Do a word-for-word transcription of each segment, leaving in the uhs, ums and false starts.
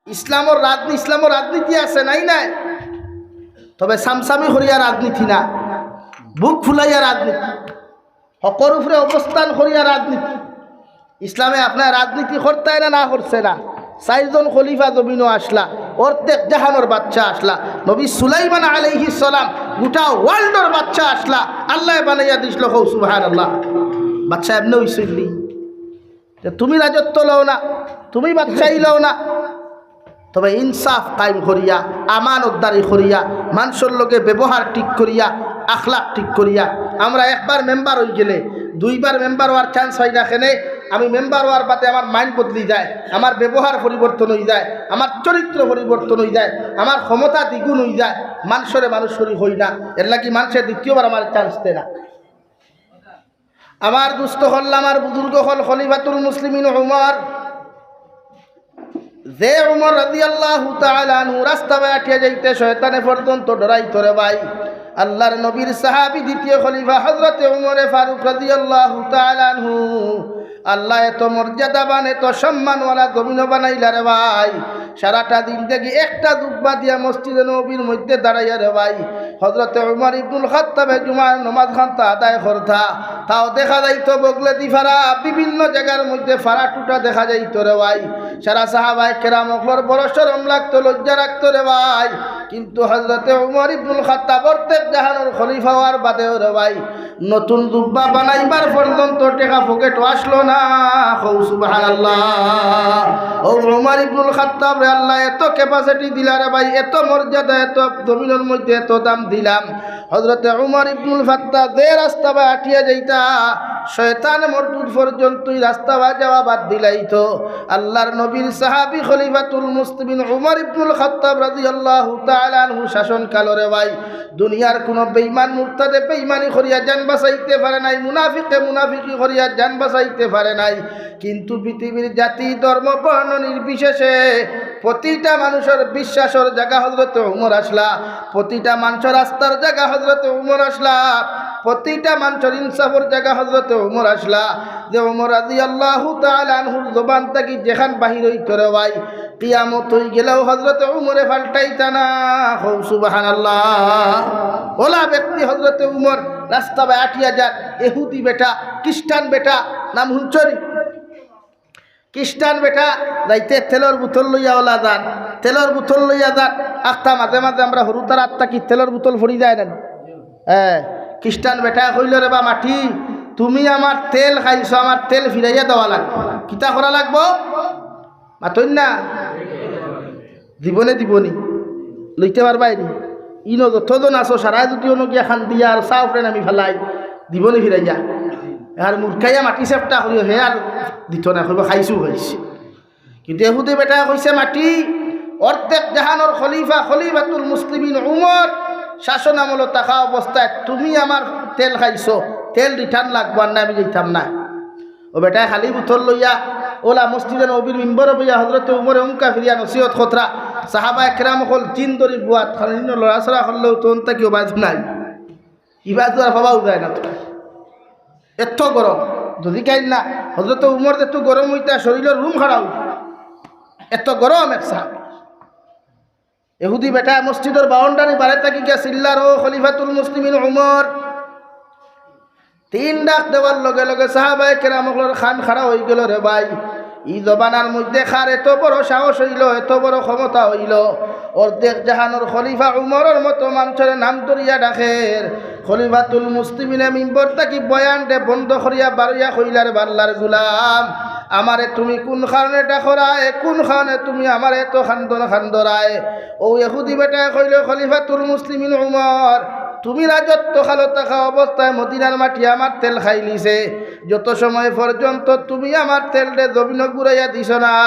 ইসলামর রাজনীতি, ইসলামর রাজনীতি আছে, নাই নাই? তবে সামসামি করিয়া রাজনীতি না, বুক ফুলাইয়া রাজনীতি, হকর উপরে অবস্থান করিয়া রাজনীতি। ইসলামে আপনার রাজনীতি করতায় না, না করছে না? চাইরজন খলিফা জমিনো আসলা, অর্ধেক জাহানর বাদশা আসলা। নবী সুলাইমান আলাইহিস সালাম গোটা ওয়ার্ল্ডর বাদশা আসলা, আল্লায় বানাইয়া দিছলো। কও সুবহানাল্লাহ। বাদশা এমনে অইছইন নি? তে তুমি রাজত্ব লও না, তুমি বাদশাহী লও না, তবে ইনসাফ কায়েম করিয়া, আমানতদারি করিয়া, মানষর লগে ব্যবহার ঠিক করিয়া, আখলাক ঠিক করিয়া। আমরা একবার মেম্বার অইগেলে দুইবার মেম্বার অওয়ার চান্স পাই না। কেনে? আমি মেম্বার অওয়ার বাদে আমার মাইন্ড বদলি যায়, আমার ব্যবহার পরিবর্তন অইযায়, আমার চরিত্র পরিবর্তন অইযায়, আমার ক্ষমতা দ্বিগুণ অইযায়, মানষরে মানুষ করি কই না। এরলাগি মানষে দ্বিতীয়বার আমার চান্স দেয় না। আমার দুস্ত অকল, আমার বুজুর্গ অকল, খলিফাতুল মুসলিমিন উমর, যে উমর রাদিয়াল্লাহু তাআলা আনহু রাস্তা বায় আটিয়া যাইতে শয়তানে পর্যন্ত ডরাইতো রে ভাই। আল্লার নবীর সাহাবী দ্বিতীয় খলিফা হযরতে উমরে ফারুক রাদিয়াল্লাহু তাআলা আনহু, আল্লায় এত মর্যাদাবান, এত সম্মানওয়ালা জমিনো বানাইলা রে ভাই। সারাটা জিন্দেগি একটা জুব্বা দিয়া মসজিদে নববীর মধ্যে দাঁড়াইয়া রে ভাই, হযরতে উমর ইবনুল খাত্তাবে জুমার নমাজ খানতা আদায় করতা। তাও দেখা যাইতো বগলেদি ফাড়া, বিভিন্ন জাগার মধ্যে ফাড়া টুটা দেখা যাইতো রে ভাই। সারা সাহাবায়ে কেরাম অকলর বড় শরম লাগতো, লজ্জা লাগতো রে ভাই। কিন্তু হযরতে উমর ইবনুল খাত্তাব অর্ধেক জাহানর খলিফা অওয়ার বাদেও রে ভাই, নতুন জুব্বা বানাইবার পর্যন্ত টেকা পকেটো আসলো না। কও সুবহানাল্লাহ। অউ উমর ইবনুল খাত্তাবরে আল্লায় এত capacity দিলা রে ভাই, এত মর্যাদা, এত জমিনর মধ্যে এত দাম দিলাম। হযরতে উমর ইবনুল খাত্তাব যে রাস্তা বায় আটিয়া যাইতা, শয়তান মরদুদ পর্যন্ত ই রাস্তা বায় যাওয়া বাদ দিলাইতো। আল্লার নবীর সাহাবী খলিফাতুল মুসলিমিন উমর ইবনুল খাত্তাব রাদিয়াল্লাহু তাআলা আনহু শাসনকালো রে ভাই, দুনিয়ার কুনু বেইমান মুরতাদে বেইমানি করিয়া জান বাচাইতে পারে নাই, মুনাফিকে মুনাফিকি করিয়া জান বাচাইতে পারে নাই। কিন্তু পৃথিবীর জাতি, ধর্ম, বর্ণ নির্বিশেষে প্রতিটা মানষর বিশ্বাসর জাগা হযরতে উমর আছলা, প্রতিটা মানষর আস্থার জাগা হযরতে উমর আছলা, প্রতিটা মানষর ইনসাফর জাগা হযরতে উমর আছলা। যে উমর রাদিয়াল্লাহু তাআলা আনহুর জবান থাকি যেখান বাহির অইতো রে ভাই, কিয়ামত অইগেলেও হযরতে উমরে পাল্টাইতা না। কও সুবহানাল্লাহ। অলা ব্যক্তি হযরতে উমর রাস্তা বায় আটিয়া যার, এহুদি বেটা, খ্রিস্টান বেটা, নাম হুনছো নি? খ্রিস্টান বেটা যাইতে তেলর বুতল লইয়া অলা যার, তেলর বুতল লইয়া যার। আখতা মাঝে মাঝে আমরা হুরুতার আত থাকি তেলর বুতল পড়ি যায় না নি? হ্যাঁ, খ্রিস্টান বেটায় কইলো, "রে বা মাটি, তুমি আমার তেল খাইছো, আমার তেল ফিরাইয়া দেওয়া লাগবো।" কিতা করা লাগবো? মাতইন না? দিবনে দিবনি? লইতে পারবায় নি? ইনো যতজন আছো, সারায় যুদি অনো গিয়া কান্দিয়া আর চা উপরে নামি ফালাই, দিবনে ফিরাইয়া? আর মুরকাইয়া মাটি চেপটা করিও, হে আর দিতো না, কইবো, "খাইছু, খাইছি।" কিন্তু এহুদি বেটায় কইছে, "মাটি, অর্ধেক জাহানর খলিফা, খলিফাতুল মুসলিমিন উমর শাসন আমলো থাকা অবস্থায় তুমি আমার তেল খাইছো, তেল return লাগবো, আর না আমি যাইতাম না।" অউ বেটায় খালি বুতল লইয়া অলা মসজিদে নববীর মিম্বরো বইয়া হযরতে উমরে উমকা ফিরিয়া নসিহত করতরা। সাহাবায়ে কেরাম অকল জিন ধরি বুয়াত, কারণ ইনো লড়াচড়া করলেও তো অন থাকি অউ বাজু নাই, ই বাজু আর পাওয়াও যায় না তো। এত গরম, যুদি কাইন না, হযরতে উমর যেতু গরম অইতা, শরীলর রুম খাড়া অইতা, এত গরম এক সাহাবী। এহুদি বেটায় মসজিদর বাউন্ডারি বারে থাকি গিয়া চিল্লার, "ও খলিফাতুল মুসলিমিন উমর।" তিন ডাক দেওয়ার লগে লগে সাহাবায়ে কেরাম অকলর কান খাড়া অইগেলো রে ভাই। ই জমানার মধ্যে কার এত বড় সাহস অইলো, এত বড় ক্ষমতা অইলো? অর্ধেক জাহানর খলিফা উমরর মতো মানষরে নাম ধরিয়া ডাকের। খলিফাতুল মুসলিমিনে মিম্বর থাকি বয়ান দে বন্ধ করিয়া বারইয়া কইলা, "রে আল্লার গুলাম, আমারে তুমি কুন কারণে ডাকরায়, কুন কারণে তুমি আমারে এত কান্দন কান্দরায়?" অউ এহুদি বেটায় কইলো, "খলিফাতুল মুসলিমিন উমর, তুমি রাজত্ব কালো থাকা অবস্থায় মদিনার মাটি আমার তেল খাইলিছে। যত সময় পর্যন্ত তুমি আমার তেলরে জমিনো ঘুরাইয়া দিছো না,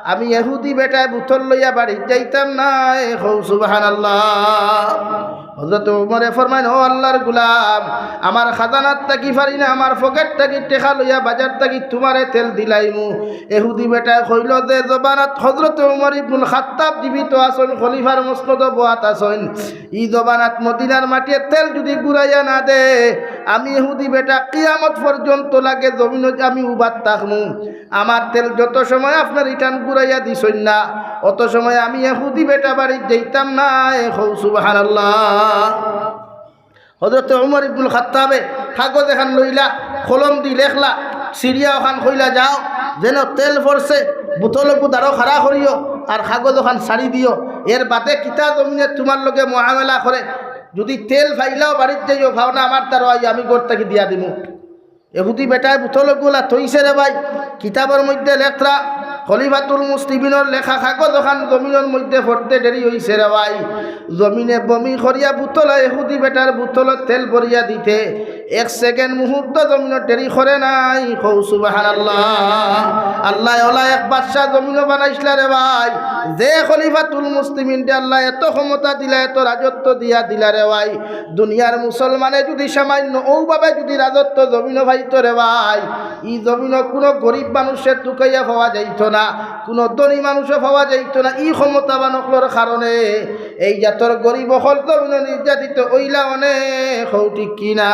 আমি এহুদি বেটায় বুতল লইয়া বাড়িত যাইতাম নায়।" কও সুবহানাল্লাহ। হযরতে উমরে ফরমাইন, "ও আল্লার গুলাম, আমার খাজানাত থাকি পারি না, আমার পকেট থাকি টেকা লইয়া বাজার থাকি তুমারে তেল দিলাইমু।" এহুদি বেটায় কইলো, "যে জমানাত হযরতে উমর ইবনুল খাত্তাব জীবিত আছইন, খলিফার মসনদো বওয়াত আছইন, ই জমানাত মদিনার মাটিয়ে তেল যুদি ঘুরাইয়া না দে, আমি এহুদি বেটা কিয়ামত পর্যন্ত লাগে জমিনো আমি উবাত থাকমু। আমার তেল যত সময় আপনে return ঘুরাইয়া দিছইন না, অত সময় আমি ইহুদি বেটা বাড়িত যাইতাম না। এ কও সুবহানাল্লাহ। হযরতে উমর ইবনুল খাত্তাবে কাগজ এখান লইলা, কলম দি লেখলা, ছিড়িয়া ওখান কইলা, "যাও, যেন তেল পড়ছে, বোতল অগু দাঁড়ো খাড়া করিও, আর কাগজ ওখান ছাড়ি দিও। এর বাদে কিতা জমিনে তুমার লগে মুআমালা করে, যুদি তেল পাইলাও বাড়িত যাইও, পাও না আমার তারও আইও, আমি ঘর থাকি দিয়া দিমু।" ইহুদি বেটায় বোতল অগুলা থইছে রে ভাই, কিতাবর মধ্যে লেখরা, খলিফাতুল মুসলিমিনর লেখা কাগজ ওখান জমিনর মধ্যে পড়তে দেরি অইছে রে ভাই। জমিনে বমি করিয়া বোতল, ইহুদি বেটার বোতলো তেল ভরিয়া দিতে এক সেকেন্ড মুহূর্ত জমিনো দেরি করে নাই। কও সুবহানাল্লাহ। আল্লায় ওলা এক বাদশা জমিনো বানাইছলা রে ভাই, যে খলিফাতুল মুসলিমিনরে আল্লায় এত ক্ষমতা দিলা, এত রাজত্ব দিয়া দিলা রে ভাই, দুনিয়ার মুসলমানে যুদি সামান্য অউভাবে যুদি রাজত্ব জমিনো পাইতো রে ভাই, ই জমিনো কুনু গরিব মানুষরে তুকাইয়া পাওয়া যাইতো না, কুনু ধনী মানুষও পাওয়া যাইতো না। ই ক্ষমতাবান অকলর কারণে এই জাতর গরিব অকল জমিনো নির্যাতিত অইলা অনে। কও ঠিক কি না?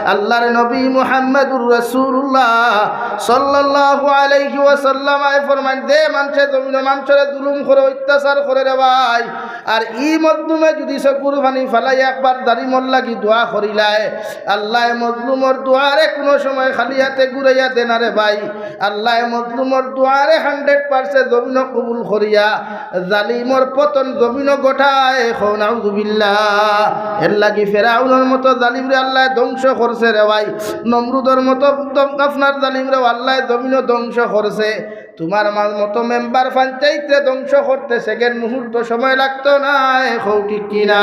আল্লাহর নবী মুহাম্মাদুর রাসূলুল্লাহ সাল্লাল্লাহু আলাইহি ওয়াসাল্লাম আয় ফরমাইন, যে মানষে জমিনো মানষরে জুলুম করে, অত্যাচার করে রে ভাই, আর ই মজলুমে যুদি চকুর পানি ফালাই একবার জালিমর লাগি দোয়া করিলায়, আল্লায় মজলুমর দোয়ারে কুনু সময় খালি আতে ঘুরাইয়া দেয় না রে ভাই। আল্লায় মজলুমর দোয়ারে হান্ড্রেড পার্সেন্ট জমিনো কবুল করিয়া জালিমর পতন জমিনো ঘটায়। কও নাউজুবিল্লাহ। এর লাগি ফেরাউনর মতো জালিমরে আল্লায় ধ্বংস করছে রে ভাই, নমরুদর মতো ধ্বং-, আপনার জালিমরেও আল্লায় জমিনো ধ্বংস করছে। তুমার মা-, মতো মেম্বার পঞ্চায়েতরে ধ্বংস করতে সেকেন্ড মুহূর্ত সময় লাগতো নায়। কও ঠিক কি না?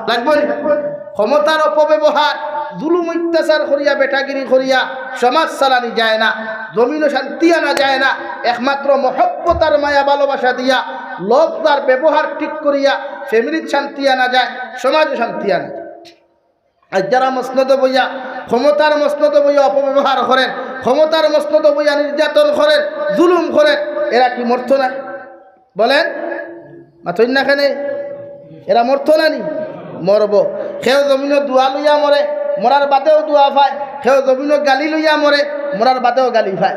লাগবো নি? ক্ষমতার অপব্যবহার, জুলুম অত্যাচার করিয়া, বেটাগিরি করিয়া সমাজ চালানি যায় না, জমিনো শান্তি আনা যায় না। একমাত্র মহব্বত আর মায়া ভালোবাসা দিয়া, লফজ আর ব্যবহার ঠিক করিয়া ফ্যামিলিত শান্তি আনা যায়, সমাজও শান্তি আনা যায়। আর যারা মসনদো বইয়া, ক্ষমতার মসনদো বইয়া অপব্যবহার করের, ক্ষমতার মসনদো বইয়া নির্যাতন করের, জুলুম করের, এরা কি মরতো না? বলেন, মাতইন না কেনে? এরা মরতো না নি? মরবো। কেউ জমিনো দোয়া লইয়া মরে, মরার বাদেও দোয়া পায়। কেউ জমিনো গালি লইয়া মরে, মরার বাদেও গালি পায়।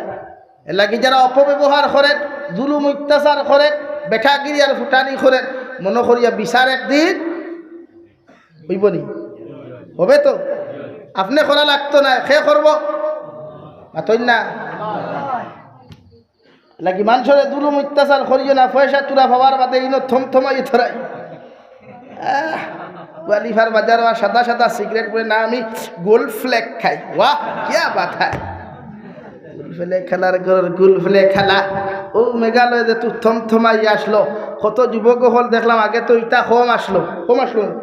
এর লাগি যারা অপব্যবহার করের, জুলুম অত্যাচার করের, বেটাগিরি আর ফুটানি করের, মনো করিয়া বিচার একদিন অইবো নি? হবে তো? আপনে করা লাগতো না, কে করবো? মাতইন না। লাগি মানষরে জুলুম অত্যাচার করিও না, পয়সা তুরা পাওয়ার বাদে ইনো থমথমাই ধরাই। আহ, গোয়ালিফার বাজারো আর সাদা সাদা সিগারেট বলে না, আমি গোল্ড ফ্লেক খাই। ওয়াহ, কিয়া বাত হ্যায়। গোল্ড ফ্লেক খালার ঘরর গোল্ড ফ্লেক খালা। ও মেঘালয় যেতু থমথমাই আসলো, কত যুবক অকল দেখলাম, আগে তো ইতা কম আসলো, কম আসলো না?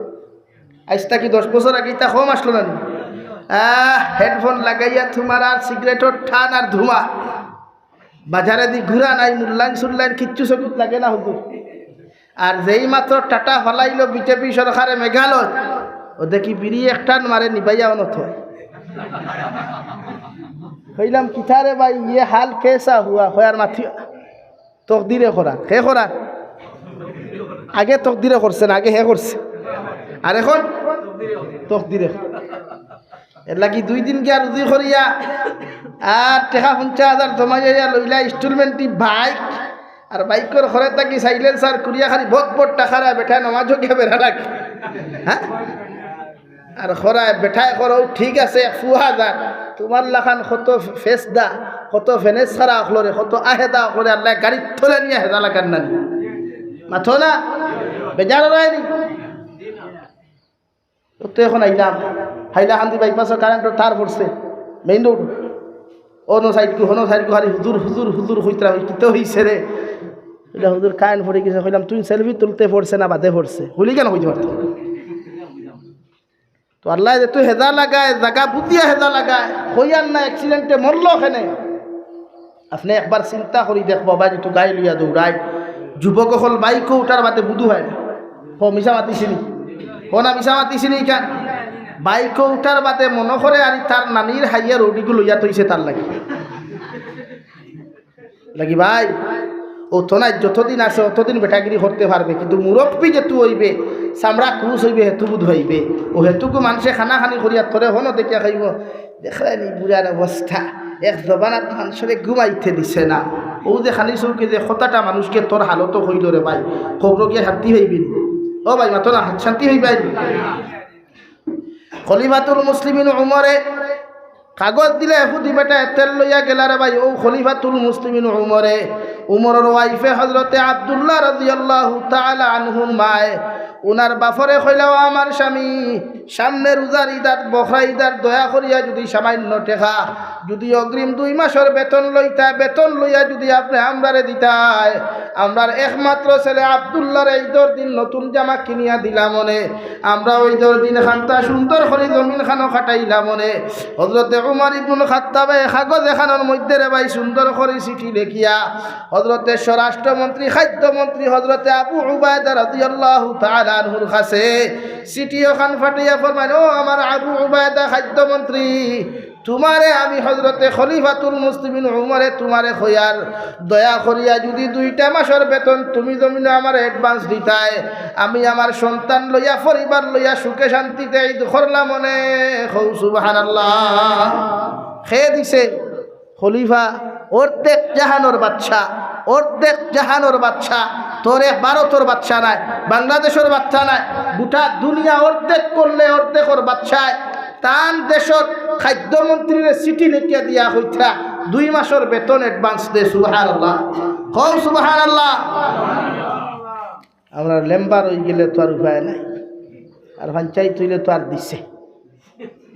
আইজ থাকি দশ বছর আগে ইতা কম আসলো না নি? আহ, হেডফোন লাগাইয়া তুমার আর সিগারেটর টান আর ধুমা। বাজারেদি ঘুরা নাই, মূল্যায়ন সুল্যায়ন কিচ্ছু চকুত লাগে না হুজুর। আর যেই মাত্র টাটা ফালাইলো বিজেপি সরকারে মেঘালয়, ও দেখি বিড়ি এক টান মারে নিবাইয়া অনো থয়। কইলাম, "কিতা রে ভাই, ইয়ে হাল কেসা হুয়া?" কয় আর মাতি তকদিরে করা। কে করা? আগে তকদিরে করছে না, আগে হে করছে। আর এখন তকদিরে করা। এর লাগি দুই দিন গিয়া রুজি করিয়া আর টেকা পঞ্চাশ হাজার জমাইয়া লইলা ইনস্টলমেন্টি বাইক। আর বাইকর ঘরে থাকি সাইলেন্সার খুলিয়া খালি বট বট টাকারা বেটা নমাজও গিয়া বেড়া লাগে। হ্যাঁ? আর খরায় বেটায় করো, ঠিক আছে, এক ফুয়া যার, তুমার লাখান কত ফেসদা, কত ফেনেস খারা অকলরে, কত আহেদা অকলরে আল্লায় গাড়ির তলে নিয়া হেদা লাগার না নি? মাতো না? বেজার অরায় নি? ও তো এখন আইলাম, হাইলাকান্দি বাইপাসর কারেন্টর তার পড়ছে, মেইন রোড। অনো সাইডগু, হনো সাইডগু, খালি হুজুর, হুজুর, হুজুর কইতরা, কই কিতা অইছে রে? কইলা, "হুজুর, কারেন্ট পড়ি গেছে।" কইলাম, "তুই সেলফি তুলতে পড়ছে না বাদে পড়ছে?" হুলি কেনে কইতে পারতো? তো আল্লায় যেতু হেদা লাগায়, জাগা বুজিয়া হেদা লাগায়, কইয়ার না অ্যাক্সিডেন্টে মরলো কেনে। আপনে একবার চিন্তা করি দেখবা, বাবা যেতু গাড়ি লইয়া দৌড়ায়, যুবক অকল বাইকো উঠার বাদে বুধু হয় না। কও মিছা মাতিছি নি? কও না মিছা মাতিছি নি ইখান? বাইকো উঠার বাদে মনো করে আর তার নানির হাইয়া রৌডিগু লইয়া থইছে তার লাগি। লাগি ভাই, অতো নাই, যতদিন আছে অতদিন বেটাগিরি করতে পারবে, কিন্তু মুরব্বি যেতু অইবে, চামড়া কুচ অইবে, হেতু বুধ অইবে। ও হেতুকু মানষে খানাখানি করিয়া তোরে হনো দেখিয়া খাইবো। দেখরায় নি বুড়ার অবস্থা, এক জমানাত মানষরে ঘুমাইতে দিছে না। অউ যে খালি চউখে যে কথাটা মানুষকে তোর হালতো কইলো রে ভাই, কবরো গিয়া শান্তি পাইবি নি? ও ভাই, মাতো না, শান্তি পাইবা নি? খলিফাতুল মুসলিমিন উমরে কাগজ দিলা, এহুদি বেটায় তেল লইয়া গেলা রে ভাই। অউ খলিফাতুল মুসলিমিন উমরে, উমরর ওয়াইফে হজরতে আব্দুল্লাহ রাদিয়াল্লাহু তাআলা আনহুর মায়, উনার বাফরে কইলা, "ও আমার স্বামী, সামনে রোজার ইদাত, বখরা ইদাত, দয়া করিয়া যুদি সামান্য টেকা, যুদি অগ্রিম দুই মাসর বেতন লইতায়, বেতন লইয়া যুদি আপনে আমরারে দিতায়, আমরার একমাত্র ছেলে আব্দুল্লাহরে ইদর দিন নতুন জামা কিনিয়া দিলাম অনে, আমরা অউ ইদর দিন খান্তা সুন্দর করি জমিন খানো কাটাইলাম অনে।" হজরতে উমর ইবনুল খাত্তাবে কাগজ এখানর মধ্যে রে ভাই সুন্দর করি চিঠি লেখিয়া হজরতে স্বরাষ্ট্রমন্ত্রী, খাদ্যমন্ত্রী হজরতে আবু উবায়দা রাদিয়াল্লাহু তাআলা আনহুর কাছে চিঠি ওখান ফাটাইয়া ফরমাইন, "ও আমার আবু উবায়দা খাদ্যমন্ত্রী, তুমারে আমি হজরতে খলিফাতুল মুসলিমিন উমরে তুমারে কইয়ার, দয়া করিয়া যুদি দুইটা মাসর বেতন তুমি জমিনো আমারে অ্যাডভান্স দিতায়, আমি আমার সন্তান লইয়া, পরিবার লইয়া সুখে শান্তিতে ইদ করলাম অনে।" কও সুবহানাল্লাহ। কে দিছে? খলিফা, অর্ধেক জাহানর বাদশা, অর্ধেক জাহানর বাদশা। তোর এক ভারতর বাদশা নায়, বাংলাদেশর বাদশা নায়, গোটা দুনিয়া অর্ধেক করলে অর্ধেকর বাদশায় তান দেশর খাদ্যমন্ত্রীরে চিঠি লেখিয়া দিয়া কইতরা, "দুই মাসর বেতন অ্যাডভান্স দে।" সুবহানাল্লাহ। কও সুবহানাল্লাহ। আমরা মেম্বার অইগেলে তো আর উপায় নাই, আর পঞ্চায়েত অইলে তো আর দিছে।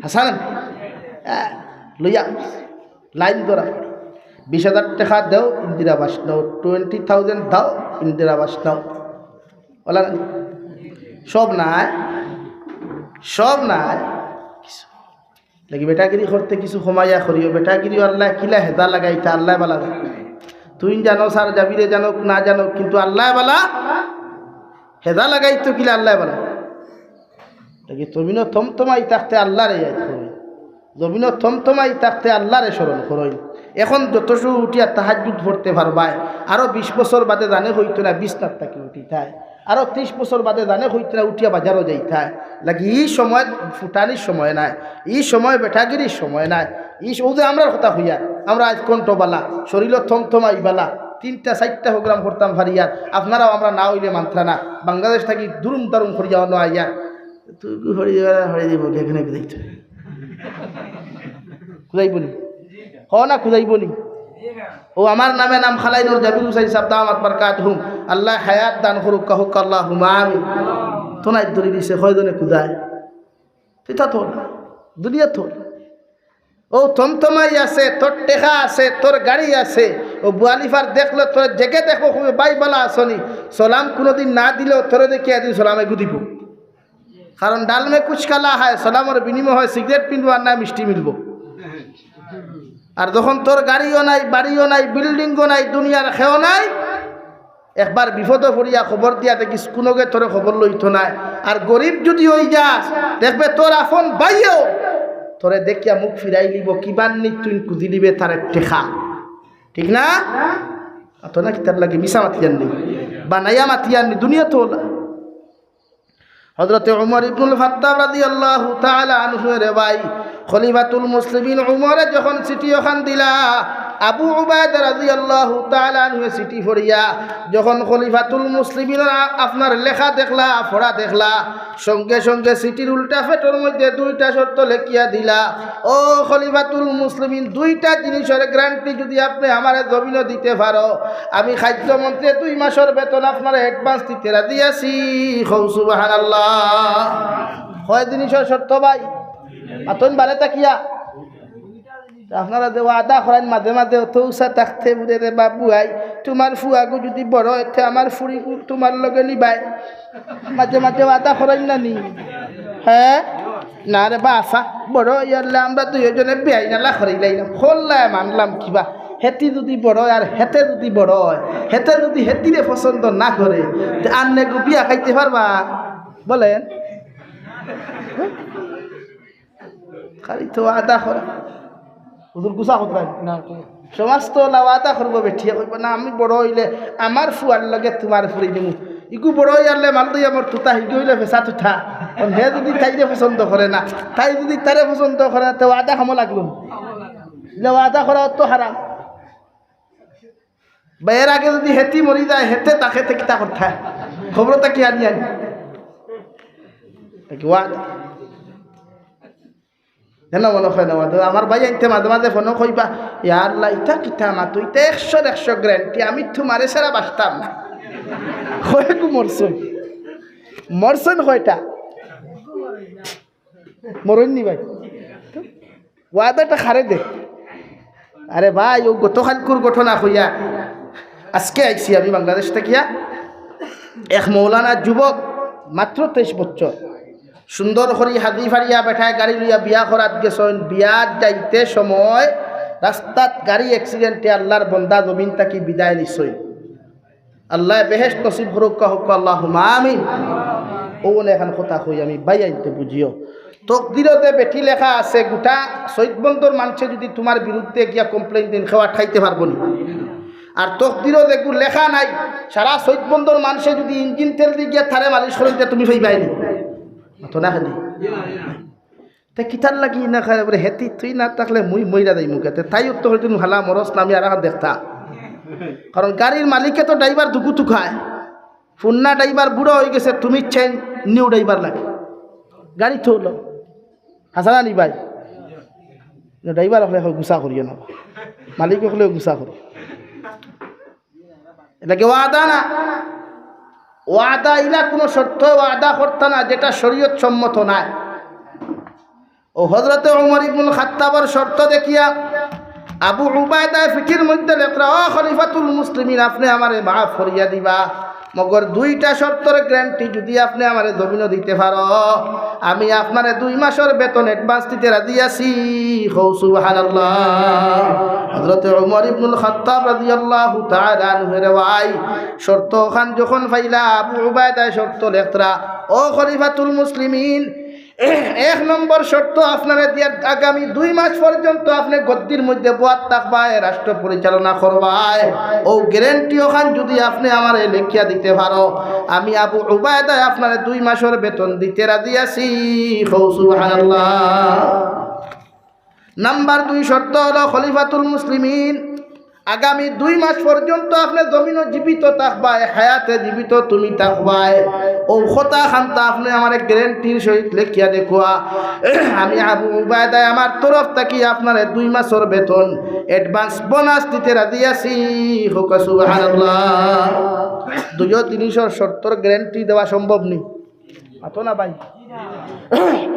হাছা না? আহ, লইয়া লাইন ধরা। বিশ হাজার টেকা দেও, ইন্দিরা আবাস নাও, টোয়েন্টি থাউজেন্ড দাও, ইন্দিরা আবাস নাও। অলা না? সব নায়, সব নায়। লাগি বেটাগিরি করতে কিছু কমাইয়া করিও। বেটাগিরি আল্লায় কিলা হেদা লাগাইতা, আল্লায় বালা জানে। তুই জানো, স্যার জাবিরে জানো না জানো, কিন্তু আল্লায় বালা হেদা লাগাইতো কিলা, আল্লায় বালা। লাগি জমিনো থমথমাই থাকতে আল্লারে ইয়াদ করইন, জমিনো থমথমাই থাকতে আল্লারে স্মরণ করইন। এখন যত সময় উঠিয়া তাহাজ্জুদ পড়তে পারবায়, আরো বিশ বছর বাদে জানে কইতো না বিছনাত থাকি উঠিতায়। আরো ত্রিশ বছর বাদে জানে কইতো না উঠিয়া বাজারো যাইতায়। লাগি ই সময় ফুটানির সময় নায়, ই সময় বেটাগিরির সময় নায়। ই স-, অউ যে আমরার কথা কইয়ার, আমরা আইজ কণ্ঠ বালা, শরীলো থমথমাই বালা, তিনটা চাইরটা program করতাম পারিয়ার, আপনারাও আমরা না অইলে মানতরা না। বাংলাদেশ থাকি দুরুম দারুম করিয়া অনো আইয়ার, তুই কি হরি দিবা, হরি দিব, এখানে কি দেখতে? খুদাই বলি। হ না, খুদাই বলি। ও আমার নামে নাম খালাইনর জাবির হুসাইন সাহেব দামাত বারকাতহুম। আল্লায় হায়াত দান করুক্কা, কউক্কা আল্লাহুম্মা আমিন। তো নাই ধরি দিছে, কয়জনে খুদায়? তুই তা তোর, দুনিয়া তোর। ও থমথমাই আছে, তোর টেকা আছে, তোর গাড়ি আছে। ও বুয়ালিফার দেখলো, তোর জেগে দেখবো, কইবো, "ভাই বালা আছনি?" সালাম কোনোদিন না দিলেও তোরে দেখিয়া এদিন সালাম এগু দিবো। কারণ ডাল মে কুছ কালা হায়, সালামর বিনিময় হয় সিগারেট পিনবো আর না মিষ্টি মিলবো। আর যখন তোর গাড়িও নাই, বাড়িও নাই, বিল্ডিংও নাই, দুনিয়ার কেউ নাই, একবার বিপদো পড়িয়া খবর দিয়া দেখিস, কুনুগে তোরে খবর লইতো নায়। আর গরিব যুদি অই যাস, দেখবে তোর আপন ভাইয়েও তোরে দেখিয়া মুখ ফিরাই লিবো, কিবার নি তুই খুজি লিবে তার টেকা। ঠিক না? অত না কিতার লাগি মিছা মাতিয়ার নি, বানাইয়া মাতিয়ার নি, দুনিয়া তো অলা। হজরতে উমর ইবনুল খাত্তাব রাদিয়াল্লাহু তাআলা আনহু রে ভাই, খলিফাতুল মুসলিমিন উমরে যখন চিঠি ওখান দিলা, আবু উবায়দা রাদিয়াল্লাহু তাআলা আনহু চিঠি পড়িয়া যখন খলিফাতুল মুসলিমিন আ-, আপনার লেখা দেখলা, পড়া দেখলা, সঙ্গে সঙ্গে চিঠির উল্টা পেটর মধ্যে দুইটা শর্ত লেখিয়া দিলা, "ও খলিফাতুল মুসলিমিন, দুইটা জিনিসর গ্যারান্টি যুদি আপনে আমারে জমিনো দিতে পারো, আমি খাদ্যমন্ত্রী দুই মাসর বেতন আপনারে অ্যাডভান্স দিতে রাজি আছি।" কও সুবহানাল্লাহ। কয় জিনিসর শর্ত ভাই? আতন বারে তাকিয়া। আপনারা যে ওয়াদা করেন মাঝে মাঝে, অত উষা থাকতে বুলে রে বাবু আই, তোমার ফুয়াগু যুদি বড় অয়, তে আমার ফুড়িগু তোমার লগে নিবায়। মাঝে মাঝে ওয়াদা করেন না নি? হ্যাঁ? না রে বা, আফা, বড় ইয়ারলে আমরা দুইজনে বেআইনালা করিলাইলাম। খোল্লায় মানলাম কিবা। হেতি যুদি বড় অয় আর হেতে যুদি বড় অয়, হেতে যুদি হেতিরে পছন্দ না করে, তে আন্নেগু বিয়া খাইতে পারবা? বলেন। খালি তো ওয়াদা করা। হুজুর গুছা কথা না। সমাজ তো অলা ওয়াদা করবো, বেটিয়ে কইবো, "না, আমি বড় অইলে আমার ফুয়ার লগে তোমার ফুড়ি দিমু।" ইগু বড় অইয়ারলে মাল দিয়া মোর তুতা, হিগু অইলে ফেসা তুতা। অখন হে যুদি তাইরে পছন্দ করে না, তাই যুদি তারে পছন্দ করে না, তে ওয়াদা কামো লাগলো না। ইলা ওয়াদা করা অত হারাম। বা এর আগে যুদি হেতি মরি যায়, হেতে তাকে তে কিতা করতা? খবর তা কি আনি আনি? তা কি ওয়াদা? যেন মনে হয় না ওয়াদা। আমার ভাইয়াইন্তে মাঝে মাঝে ফোনো কইবা, "ইয়া আল্লাহ, ইতা কিতা মাতো, ইতা একশোর একশো গ্যারান্টি, আমি তুমারে ছাড়া বাঁচতাম না।" কয়েকু মরছইন, মরছইন কয়টা? মরইন নি ভাই? ওয়াদাটা খারে দে। আরে ভাই, ও গতকালকুর ঘটনা কইয়া আজকে আইছি আমি বাংলাদেশ থাকিয়া। এক মৌলানা যুবক, মাত্র তেইশ বছর, সুন্দর করি হাজি ফারিয়া বেটায় গাড়ি লইয়া বিয়া করাত গেছইন। বিয়াত যাইতে সময় রাস্তাত গাড়ি অ্যাক্সিডেন্টে আল্লাহর বন্দা জমিন থাকি বিদায় নিছইন। আল্লাহ বেহেশত নসিব করুক্কা, হক্কা আল্লাহুম্মা আমিন। অউ অনে এখান কথা কই আমি, ভাইয়াইন্তে বুঝিও। তকদিরো যে বেটি লেখা আছে, গোটা সৈয়দবন্দর মানষে যুদি তুমার বিরুদ্ধে গিয়া কমপ্লেইন দেইন, কেউ আটকাইতে পারবো নি? আর তকদিরো যেগু লেখা নাই, সারা সৈয়দবন্দর মানষে যুদি ইঞ্জিন তেল দি গিয়া তারে মালিশ করইন, তে তুমি পাইবায় নি? মাতো না খালি। তে কিতার লাগি না খায় বলে, "হেতি তুই না থাকলে মুই মইরা যাইমু গি।" তে তাই উত্তর হইতে, "হালা মরস না, আমি আর আহান দেখতা।" কারণ গাড়ির মালিকে তো ড্রাইভার দুগু তুকায়, ফুন্না ড্রাইভার বুড়া অই গেছে, তুমি চেন নিউ ড্রাইভার লাগে। গাড়ি তো অইলো। হাছা না নি ভাই? ড্রাইভার অকলে কয় গুসা করিও না, মালিক অকলেও গুসা করিও। এটাকে ওয়াদা না। ওয়াদা ইলা কুনু শর্ত ওয়াদা করতা না, যেটা শরীয়ত সম্মত নায়। ও হযরতে উমর ইবনুল খাত্তাবর শর্ত দেখিয়া আবু উবায়দায় ফিঠির মধ্যে লেখরা, "ও খলিফাতুল মুসলিমিন, আপনে আমারে মাফ করিয়া দিবা, মগর দুইটা শর্তর গ্যারান্টি যুদি আপনে আমারে জমিনো দিতে পারো, আমি আপনারে দুই মাসর বেতন অ্যাডভান্স দিতে রাজি আছি।" কও সুবহানাল্লাহ। হযরতে উমর ইবনুল খাত্তাব রাদিয়াল্লাহু তাআলা আনহু রে ভাই, শর্ত খান যখন পাইলা, আবু উবায়দায় শর্ত লেখরা, "ও খলিফাতুল মুসলিমিন, এক নম্বর শর্ত আপনারে দিয়া আগামী দুই মাস পর্যন্ত আপনে গদ্দির মধ্যে বওয়াত থাকবায়, রাষ্ট্র পরিচালনা করবায়। ও গ্যারান্টি ওখান যুদি আপনে আমারে লেখিয়া দিতে পারো, আমি আবু উবায়দায় আপনারে দুই মাসর বেতন দিতে রাজি আছি।" কও সুবহানাল্লাহ। নাম্বার দুই শর্ত হলো, খলিফাতুল মুসলিমিন, আগামী দুই মাস পর্যন্ত আপনে জমিনো জীবিত থাকবায়, হায়াতে জীবিত তুমি থাকবায়। ও কথা খানতা আপনে আমারে গ্যারান্টির সহিত লেখিয়া দেখুয়া, আমি আবু উবায়দায় আমার তরফ থাকি আপনারে দুই মাসর বেতন অ্যাডভান্স বোনাস দিতে রাজি আছি। কও সুবহানাল্লাহ। দুইও জিনিসর শর্তর গ্যারান্টি দেওয়া সম্ভব নি? মাতো না ভাই।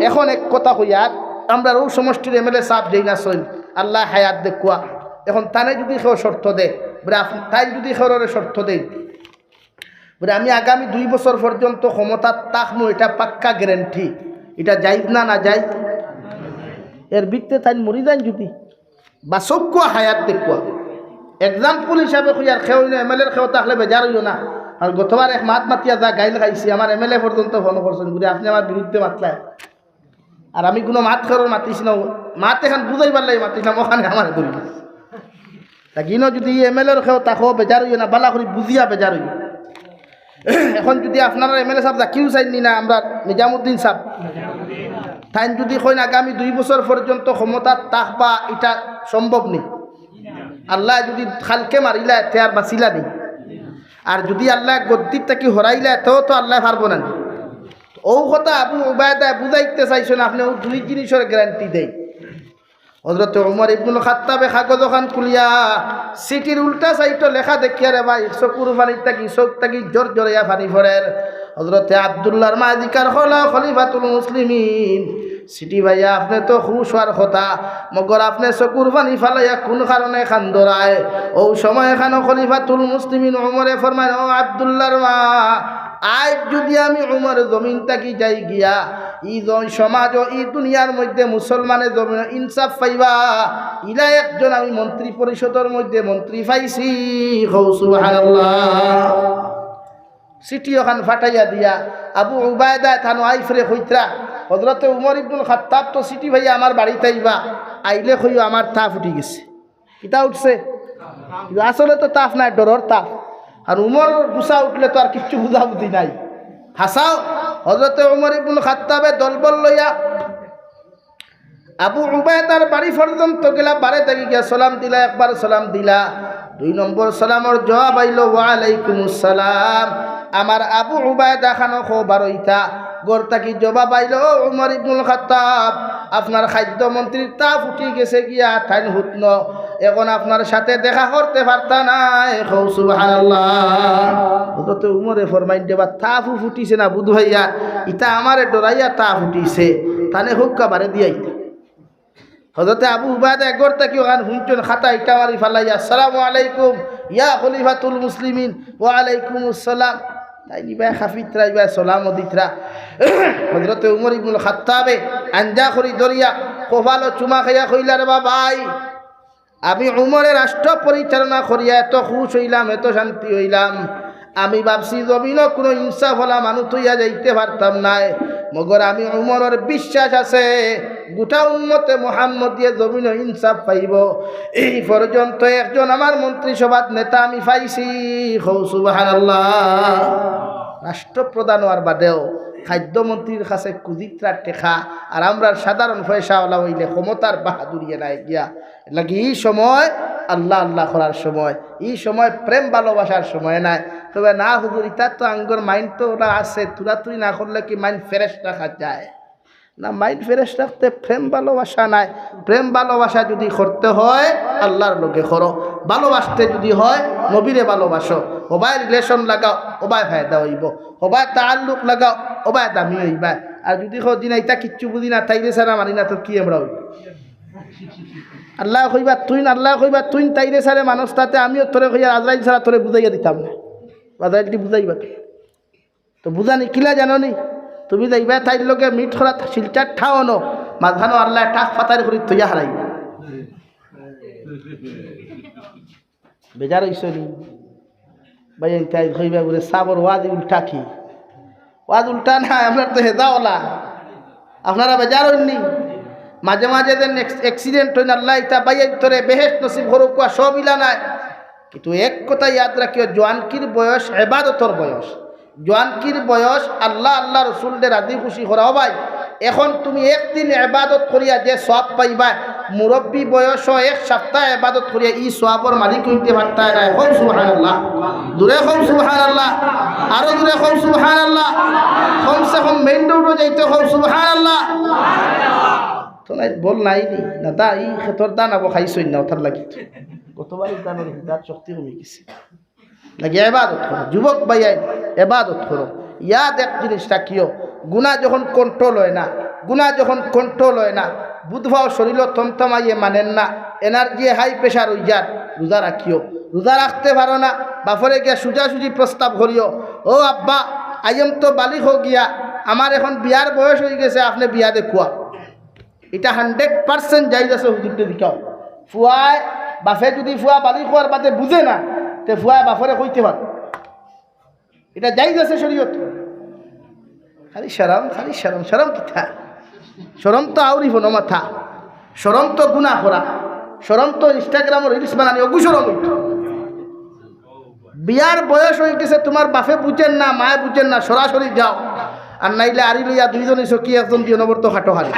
এখন এক কথা কইয়ার, আমরার অউ সমষ্টির এমএলএ সাব যেইন আছইন, আল্লায় হায়াত দেখুয়া। এখন তানে যুদি কেউ শর্ত দেয়, বুলে আপ-, তাইন যুদি কেউরে শর্ত দেইন, বুলে আমি আগামী দুই বছর পর্যন্ত ক্ষমতাত থাকমু, ইটা পাক্কা গ্যারান্টি, ইটা জায়েজ না নাজায়েজ? এর ভিতরে তাইন মরি যাইন যুদি, বাচউক্কা হায়াত দেখুয়া। এক্সাম্পল হিসাবে কইয়ার, কেউ অইন্য এমএলএর কেউ থাকলে বেজার অইও না। আর গতবার এক মাত মাতিয়া যা গাইল খাইছি, আমার এমএলএ পর্যন্ত ফোন করছইন, বুলে আপনে আমার বিরুদ্ধে মাতলায়। আর আমি কুনু মাত কেউর মাতিছি না, মাত এখান বুঝাইবার লাগি মাতিছি না, ওখানে আমারে ধরিলিছে। তা কিনো যুদি এমএলএর কেউ থাকো, বেজার অইও না, বালা করি বুঝিয়া বেজার অইও। এখন যুদি আপনারার এমএলএ সাব জাকির হুসাইন নি না, আমরার নিজামুদ্দিন সাব, তাইন যুদি কইন আগামী দুই বছর পর্যন্ত ক্ষমতাত থাকবা, ইটা সম্ভব নি। আল্লায় যুদি কালকে মারিলায়, তে আর বাচিলা নি। আর যুদি আল্লায় গদ্দির থাকি হরাইলায়, তেও তো আল্লায় পারবো না নি। অউ কথা আবু উবায়দায় বুঝাইতে চাইছইন, আপনে অউ দুই জিনিসর গ্যারান্টি দেইন। হযরতে উমর ইবনুল খাত্তাবে কাগজ ওখান খুলিয়া চিঠির উল্টা সাইডো লেখা দেখিয়া রে ভাই, চকুর পানির থাকি, চউখ থাকি জর জরাইয়া পানি পড়ের। হযরতে আব্দুল্লাহর মায়ে জিকার করলা, খলিফাতুল মুসলিমিন, চিঠি পাইয়া আপনে তো খুশ অওয়ার কথা, মগর আপনে চকুর পানি ফালাইয়া কুন কারণে কান্দরায়? অউ সময় খানো খলিফাতুল মুসলিমিন উমরে ফরমাইন, "ও আব্দুল্লাহর মা, আইজ যুদি আমি উমর জমিন থাকি যাই গিয়া, ই জ-, সমাজ ও ই দুনিয়ার মধ্যে মুসলমানে জমিন ইনসাফ পাইবা, ইলা একজন আমি মন্ত্রী পরিষদর মধ্যে মন্ত্রী পাইছি।" কও সুবহানাল্লাহ। চিঠি ওখান ফাটাইয়া দিয়া আবু উবায়দায় তান ওয়াইফরে কইতরা, "হযরতে উমর ইবনুল খাত্তাব তো চিঠি পাইয়া আমার বাড়িত আইবা, আইলে কইও আমার তাপ উঠি গেছে।" কিতা উঠছে? কিন্তু আসলে তো তাপ নায়, ডরর তাপ। আর উমরর গুসা উঠলে তো আর কিচ্ছু বুঝাবুঝি নাই। হাছাউ, হযরতে উমর ইবনুল খাত্তাবে দলবল লইয়া আবু উবায়দার বাড়ি পর্যন্ত গেলা, বারে থাকি গিয়া সালাম দিলা, একবার সালাম দিলা, দুই নম্বর সালামর জবাব আইলো, "ওয়ালাইকুমুস সালাম।" আমার আবু উবায়দা খানো খবর অইতা, ঘর থাকি জবাব আইলো, "ও উমর ইবনুল খাত্তাব, আপনার খাদ্য মন্ত্রীর তাপ উঠি গেছে গিয়া, তাইন হুতন, এখন আপনার সাথে দেখা করতে পারতা নায়।" কও সুবহানাল্লাহ। হযরতে উমরে ফরমাইন, "দেবা তাপ ফুটিছে না বুধ ভাইয়া, ইতা আমারে ডরাইয়া তাপ উঠিছে, তানে হুক্কা বারে দিয়াইতে।" হযরতে আবু উবায়দা ঘর থাকি অখান হুনছইন, খাতা ইটা মারি ফালাইয়া, "আসসালামু আলাইকুম ইয়া খলিফাতুল মুসলিমিন।" "ওয়ালাইকুমুস সালাম।" তাইন ইবায় খাফিতরা, ইবায় সালামও দিতরা। হযরতে উমর ইবনুল খাত্তাবে আঞ্জা করি ধরিয়া কপালো চুমা খাইয়া কইলা, "রে বা ভাই, আমি উমরে রাষ্ট্র পরিচালনা করিয়া এত খুশ অইলাম, এত শান্তি অইলাম, আমি ভাবছি জমিনো কুনু ইনসাফআলা মানুষ থইয়া যাইতে পারতাম নায়, মগর আমি উমরর বিশ্বাস আছে, গোটা উম্মতে মুহাম্মদিয়ে জমিনো ইনসাফ পাইবো। এই পর্যন্ত একজন আমার মন্ত্রিসভার নেতা আমি পাইছি।" কও সুবহানাল্লাহ। রাষ্ট্রপ্রধান অওয়ার বাদেও খাদ্য মন্ত্রীর কাছে খুজিতরা টেকা, আর আমরার সাধারণ পয়সাআলা অইলে ক্ষমতার বাহাদুরিয়ে নায় গিয়া। লাগি ই সময় আল্লাহ আল্লাহ করার সময়, ই সময় প্রেম ভালোবাসার সময় নায়। কইবা, "না হুজুর, ইতা তো আঙ্গর mind তো ওলা আছে, তুরাতুরি না করলে কি mind fresh রাখা যায়?" না, mind fresh রাখতে প্রেম ভালোবাসা নায়। প্রেম ভালোবাসা যদি করতে হয়, আল্লাহর লগে করো। ভালোবাসতে যদি হয়, নবীরে ভালোবাসো। হবায় relation লাগাও, হবায় ফায়দা অইবো। হবায় তাআল্লুক লাগাও, হবায় দামি অইবা। আর যদি কও, "জি না, ইতা কিচ্ছু বুঝি না, তাইরে ছাড়া মানি না, তোর কি আমরা অইবো?" আল্লায় কইবা তুইন, আল্লায় কইবা তুইন, "তাইরে ছাড়া মানুষ তাতে আমিও তোরে কইয়া আজরাইল ছাড়া তোরে বুঝাইয়া দিতাম না।" আজরাইলটি বুঝাইবা কে? তো বুঝানি কিলা জানো নি? তুমি যাইবা তাইর লগে meet করা, শিলচর টাউনো, মাঝখানো আল্লায় টাক পাতারি করি থইয়া হারাইবা। বেজার অইছো নি? ভাই, তাই কইবা বলে, "সাবর ওয়াজ উল্টা কি?" ওয়াজ উল্টা না, আমরা তো হেদাওলা। আপনারা বেজার অইন নি? মাঝে মাঝে যে accident অইন, আল্লায় ইতা ভাইয়াইন্তরে বেহেশত নসিব করুক্কা, সব ইলা নায়। কিন্তু এক কথা ইয়াদ রাখিও, জোয়ানকির বয়স এবাদতর বয়স। জোয়ানকির বয়স আল্লাহ, আল্লাহ রসুলরে রাজি খুশি করা। ও ভাই, এখন তুমি একদিন এবাদত করিয়া যে সওয়াব পাইবা, মুরব্বি বয়সও এক সপ্তাহ এবাদত করিয়া ই সওয়াবর মালিক অইতে পারতায় নায়। কও সুবহানাল্লাহ। জোরে কও সুবহানাল্লাহ। আরো জোরে কও সুবহানাল্লাহ। কমসে কম main roadও যাইতে কও সুবহানাল্লাহ। তো নাই, বল নাই নি? না, তা ই খেতর ধান আবো খাইছইন না, ওটার লাগি তো। গতবারই ধানর হিতার শক্তি কমি গেছে। লাগি এবাদত করো, যুবক ভাইয়াইন, এবাদত করো। ইয়াদ এক জিনিস রাখিও, গুনা যখন control অয় না, গুনা যখন control অয় না, বুধবাও শরীরও থমথমাইয়ে মানের না, energy high pressure অই যার, রোজা রাখিও। রোজা রাখতে পারো না, বাফরে গিয়া সুজাসুজি প্রস্তাব করিও, "ও আব্বা, আইয়ম তো বালিগ অই গিয়া, আমার এখন বিয়ার বয়স অই গেছে, আপনে বিয়া দেখুয়া।" ইটা hundred percent জায়েজ আছে, হুজুররে জিকাও। ফুয়ায়, বাফে যুদি ফুয়া বালিগ অওয়ার বাদে বুঝে না, তে ফুয়ায় বাফরে কইতে পারে। ইটা জায়েজ আছে শরীয়ত। খালি শরম, খালি শরম, শরম কিতা? শরম তো আউরি ফোনো মাথা, শরম তো গুনা করা, শরম তো Instagram-ও reels বানানি, অগু শরম অইতো। বিয়ার বয়স অই গেছে, তুমার বাফে বুঝের না, মায়ে বুঝের না, সরাসরি যাও। আর নাইলে আরি লইয়া দুইজনই সখি একজন দি অনবরত খাটো খালি।